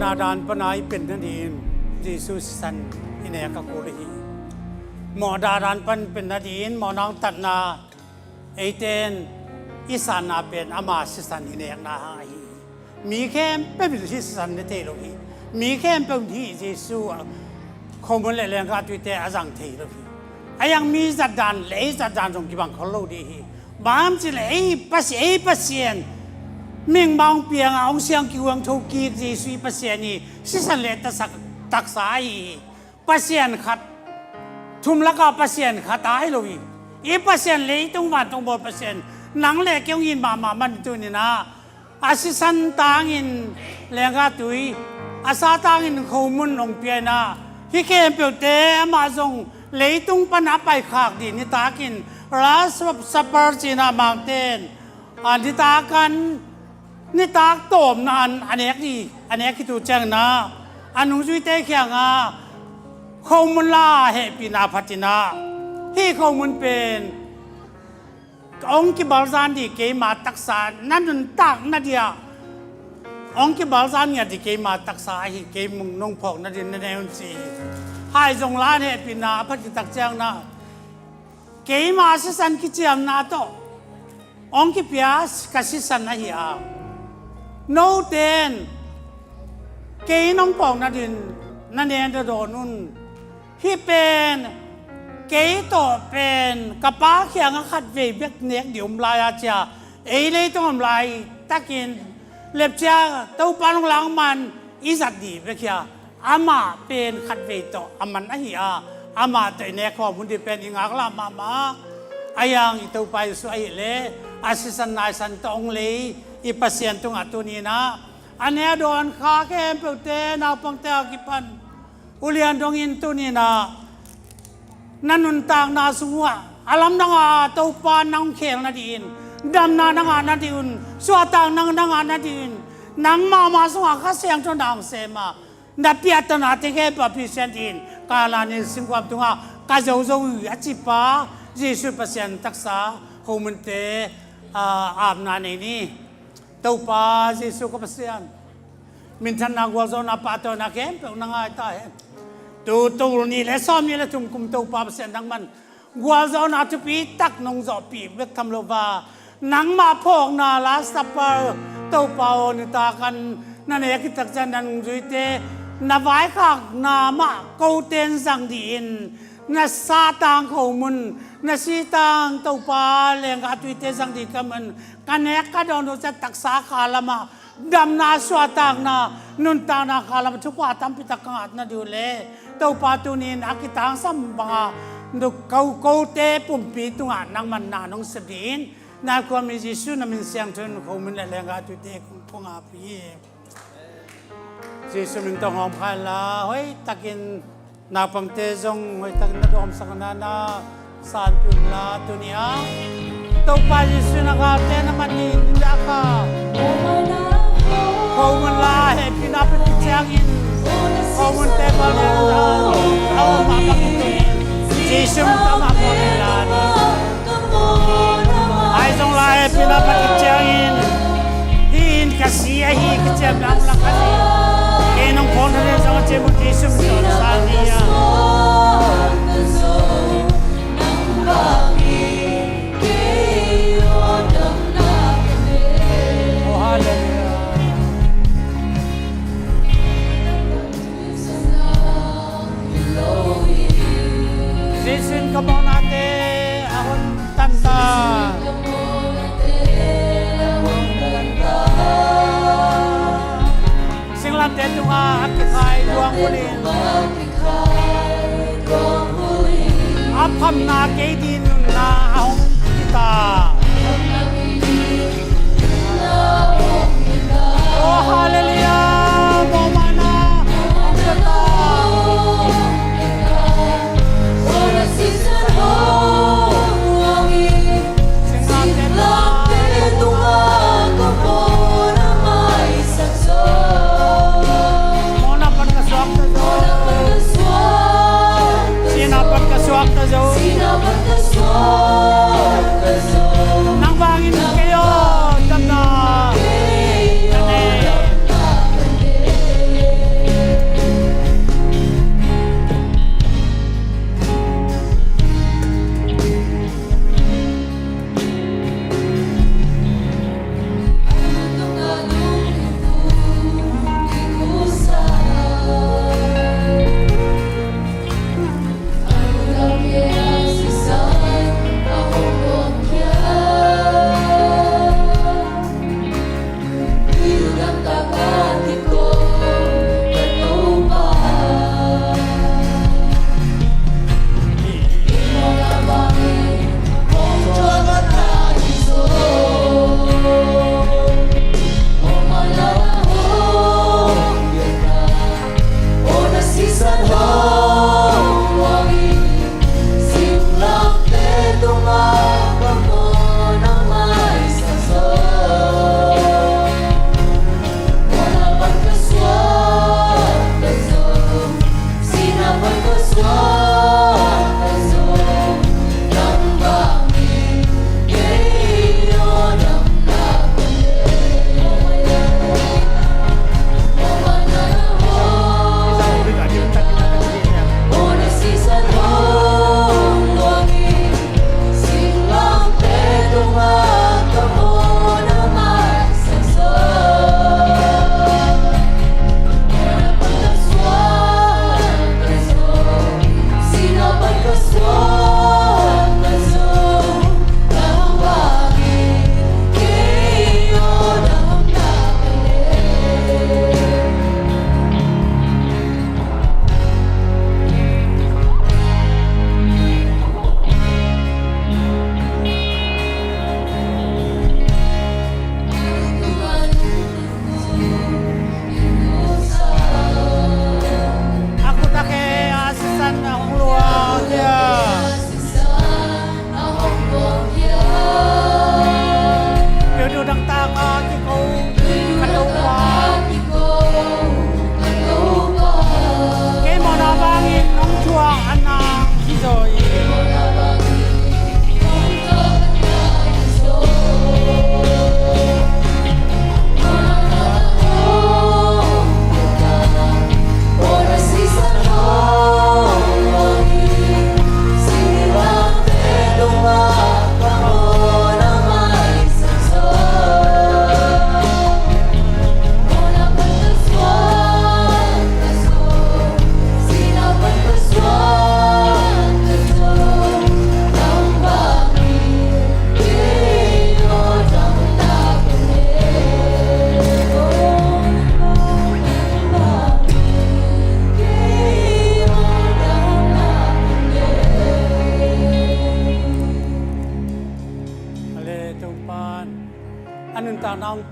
Mawhna dan pana i pen nadingin Jesu sisan i nek a kul hi. Mawhna dan pan pen nadingin mawhna hong tatna eite in i sanna pen ama sisan i nekna hang ahi hi. Mi khempeuh in hih sisan ne thei lo hi. Mi khempeuh in hih Jesu a khomun le lenggah tuite a zang thei lo hi. A iang mi zatdan le ei zatdan zong kibang khol lo ding hi. Bang hang hiam cih leh ei Pasi-, ei Pasian mihing mah hong piang a hong siang kihuang thokik Jesu i Pasian hi. Sisan le taksa, taksa ahi hi. Pasian khat, thum lakah Pasian khat a hi lo hi. I Pasian leitung vantung bawl Pasian, nang le kei hong it mahmah man tuninah a sisan tangin lenggah tui, a sa tangin khomun hong pia inah, hih khempeuhte amah zong leitung pan a paikhak dih nitakin Last Supper cinah Mangte in, a, nitakan nitak tawpna an a nek hi, a nek hi tu cianginah a nungzuite kiangah khomun la hehpihna phatinah, hih khomun pen hong kibalzan dih keima taksa, na nuntakna dih ah hong kibalzan ngiat dih keima taksa ahi, kei mung nong phawk nadin na ne un ci hi. Hai zong la hehpihna a phat khit tak cianginah keima sisan kiciamna tawh hong kipia ka sisan ahi a, note in kei nong phawk nadin na ne dadawn un. Hih pen Kei tawh pen ka Pa kiangah khatvei bek nek ding om lai-a cia, ei leitung om laitakin lepcia Topa nong langman i zat ding bek hi a, amah pen khatvei tawh a man ahi a, amah tawh i nek khawm hun ding pen i ngaklah mahmah. A hiang i Topa Jesu ahih leh a sisan naisan tawh hong lei i Pasian tungah tuni-in ah a ne a dawn kha khempeuhte, naupangte a kipan ulian dongin tuni-in ah na nuntakna sungah a lamdang a Topa nang khel nadingin, damna na ngah nadingun, suahtakna na ngah nadingin, nangmah ma sungah Kha Siangtho na hong sem a, na piattawna te khempeuh a pisian dingin, Kanaan in singkuang tungah ka zo zo hi a cipa Jesu Pasian taksa, khomunte, ah, apna nei ni. Topa Jesu ka Pasian, minthanna, gualzawhna, pahtawina khempeuh na ngai ta hen. Tu tul nih le sawmnih le thum kum Topa Pasian nangman gualzawhna thupi tak nong zawhpih bek tham lo va, nangmah phawkna Last Supper Topa aw, nitak an na nek khit tak ciang na nungzuite na vaikhakna mah kote in zang dingin, na satang khomun, na sitang Topa lenggah tuite zang ding ka mun, ka nek ka dawn uh ciang taksa khalam ah damna, suahtakna, nuntakna khalam ah thupha tampi tak ka ngah nading uh leh, Topa tuni-in a kitangsam banga nu ko kote pumpi tungah nangman na nong sep dingin, na khuami Jesu na min siangtho in khomun le lenggah tuite kong, kong ap hi. Jesu min tawh hong hawm kha inla, hoihtakin naupangte zong hoihtakin na dawmsak a, na sanpih unla, tuni-ah Topa Jesu na galte na man ni, ni a kha khomun la hehpihna pia khit ciangin khomunte bang lian a om mah bangin tuni-in Jesu min tawh mah hong hawm inla ni. Ahi zong lai hehpihna pia khit ciangin, hih in ka si ahi, ka ciamna a lak ahi. Kei nong phawk nading zong a ciam uh Jesu min tawh sa ni a. Oh, halleluiah. Jesu in ka mawhnate a hon tanta. Singlamteh tungah a kikhai luang hun in, a phamna kei ding nunna a hong hi ta. Oh, halleluiah. Mawhmaina. Mawhna pan ka suakta zo. Sihna pan ka suakta zo. Nang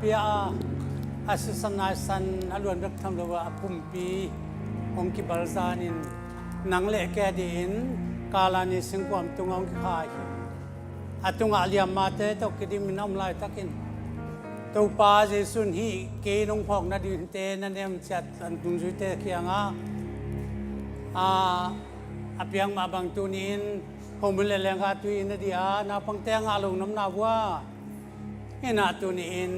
Pia a, a sisan naisan a luan bek tham lo a, a pumpi hong kibalzan in, nang le kei adingin Kalani singkuam tungah hong kikhai hi. A tungah liammate tawh kidimin a om laitakin, Topa Jesu in hih kei nong phawk nadingte na nemciat a nungzuite kiangah a, a piak mah bang tuni-in khomun le lenggah tui in a dia naupangte a ngah lo namna vua. Hinah tuni-in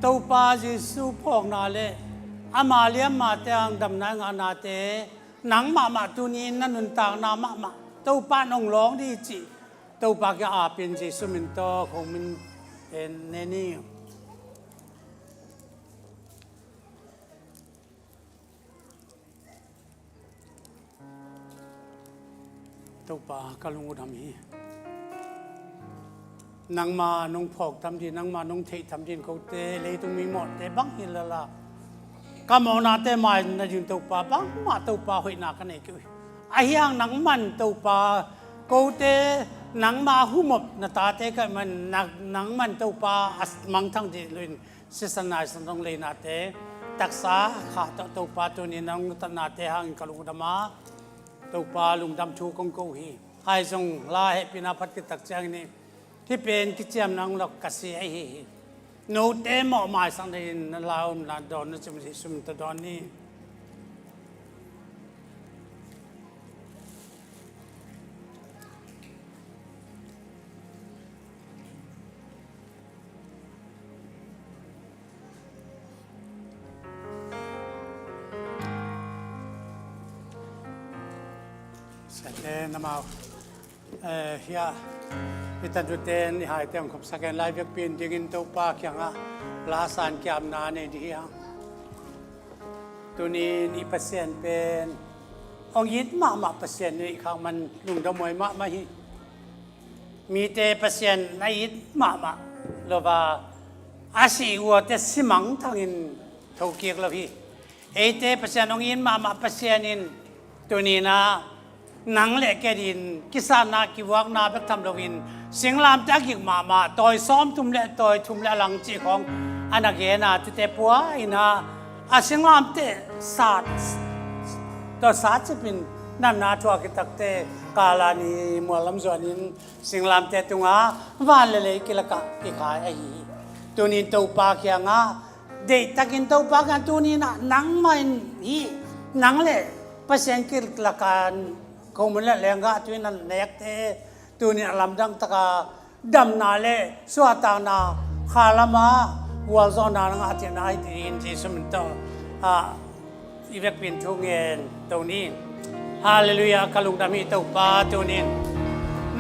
Topa Jesu phawkna le ama liammate hang damna i ngahnate, nang mahmah tuni-in na nuntakna mahmah Topa nong lawng dih cih Topa kiang apin Jesu min tawh khomun en ne ni. Topa, ka lung uh dam hi. Nangma nong phawk tam dih, nangma nong theih tam dih in kote leitung mi mawhte bang hi lala, ka mawhnate mai nading Topa, bangmah Topa hoihna ka nei kei uh hi. Ahi hang nangman Topa, kote nangma humop na tate ka man, nang, nangman Topa a mangthang dih lo in, sisan naisan dong leinate taksa kha tawh Topa tuni nong tatnate hangin ka lungdam a, Topa lungdam thu kong ko hi. Ahi zong la hehpihna phat kitak ciangin hih pen kiciamna hong lak ka si ahi hi. Note mawh maisak nadingin na la omna dawn na cim hi sum ta dawn ni. Siate na mau. Eh, hia, i tanute ni haite hong khopsak en lai vekpi in dingin Topa kiangah la san kiamna nei dih hiang. Tuni-in i Pasian pen hong it mahmah Pasian in i khak man lungdam huai mahmah hi. Mite Pasian na it mahmah lo a, a si uate simang thangin thokik lo hi. Eite Pasian hong it mahmah Pasian in tuni-in ah nang le kei adingin kisatna kivuakna bek tham loin singlamteh a gik mahmah tawi sawmthum le tawi thum le a lang cih khawng a na gen a, tute pua in ah a singlamteh sat tawh sat cipin natna thu a kitakte Kalani mual lam zuanin singlamteh tungah van le lei kilakah kikhai ahi hi. Tuni-in Topa kiangah deihtakin Topa kiang tuni-in ah nangmah in hih nang le Pasian kilakah khomun le lenggah tui na nekte tuni-in a lamdang taka damna le suahtakna kha lama gualzawhna na ngah theihna hi dingin Jesu min tawh ah i vekpi in thu ngen to ni. Halleluiah, ka lungdam hi Topa tuni-in.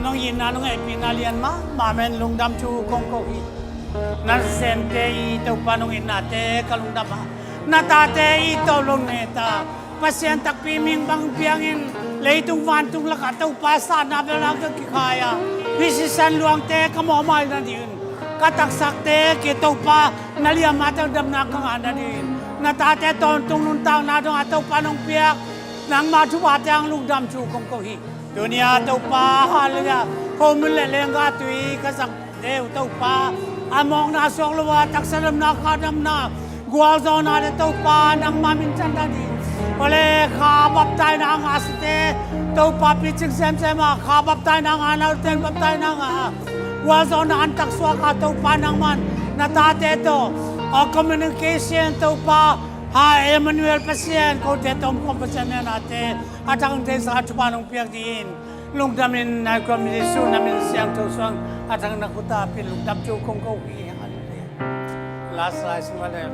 Nong itna nong hehpihna lian mahmah men lungdam thu kong ko hi. Na nasemte i Topa nong itnate ka lungdam a, na tate i tawh lo ne ta Pasian takpi ming bang piangin leitung vantung lakah Topa satna bel a ka kikhai a, hih sisan luangte ka mawhmai nadingin ka taksakte ki Topa na liamma tang damna ka ngah nadingin na tate tawntung nuntakna dongah Topa nong piak nangma thupha teng lungdam thu kong ko hi. Tuni-a Topa, halleluiah, khomun le lenggah tui ka zang deuh Topa, a mawkna suak lo a taksa damna, kha damna, gualzawhna le Topa nangma min than nading. Ole kha baptaina a ngah site Topa picing semsem a, kha baptaina a ngah naute in baptaina a ngah a, gualzawhna an taksuak a Topa nangman na tate tawh a communication Topa, ha Emmanuel Pasian kote tawh om khawm Pasian menate a thak hong theisa thupha nong piak dingin lungdamin nai kuam Jesu na min siangtho suang a thak na khuta pin lungdam thu kong ko hi. Halleluiah. Last slide, Simon.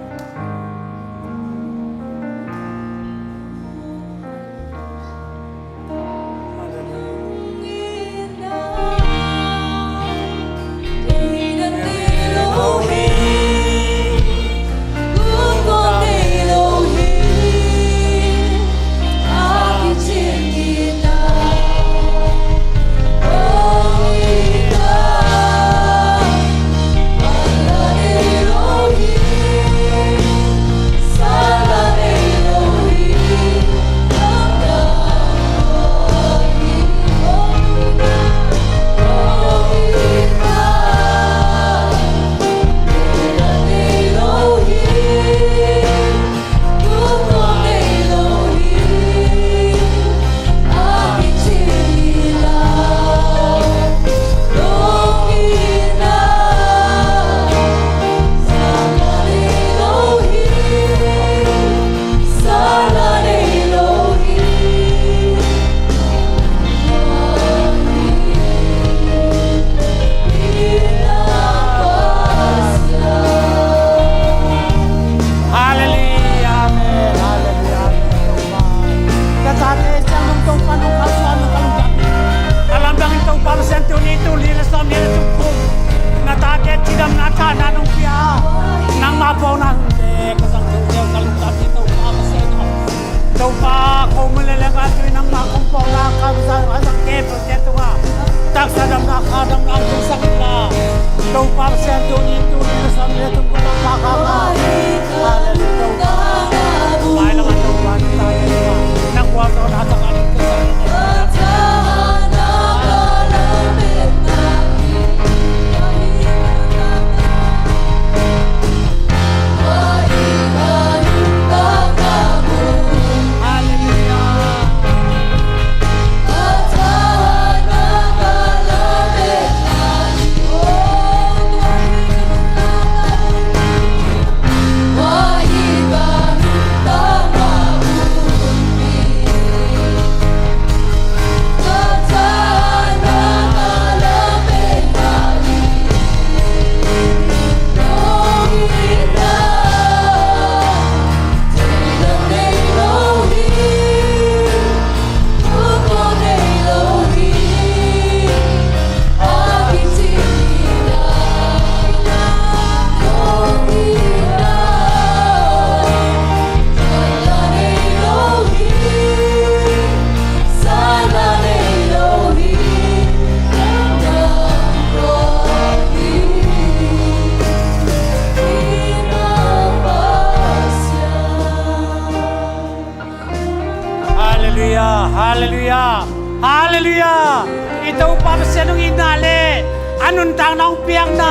Halleluiah. Halleluiah. I Topa Pasian hong itna le a nuntakna hong piakna,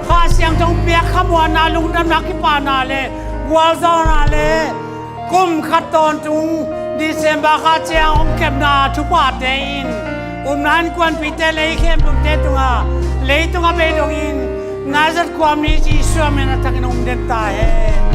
Kha Siangtho hong piak khamuanna, lungdamna, kipahna le gualzawhna le kum khat tawntung December kha ciang hong kepna thuphate in upna innkuanpihte, lei khempeuhte tungah leitung a bei dongin Nazareth khuami Jesuh min a thakin hong den ta hen.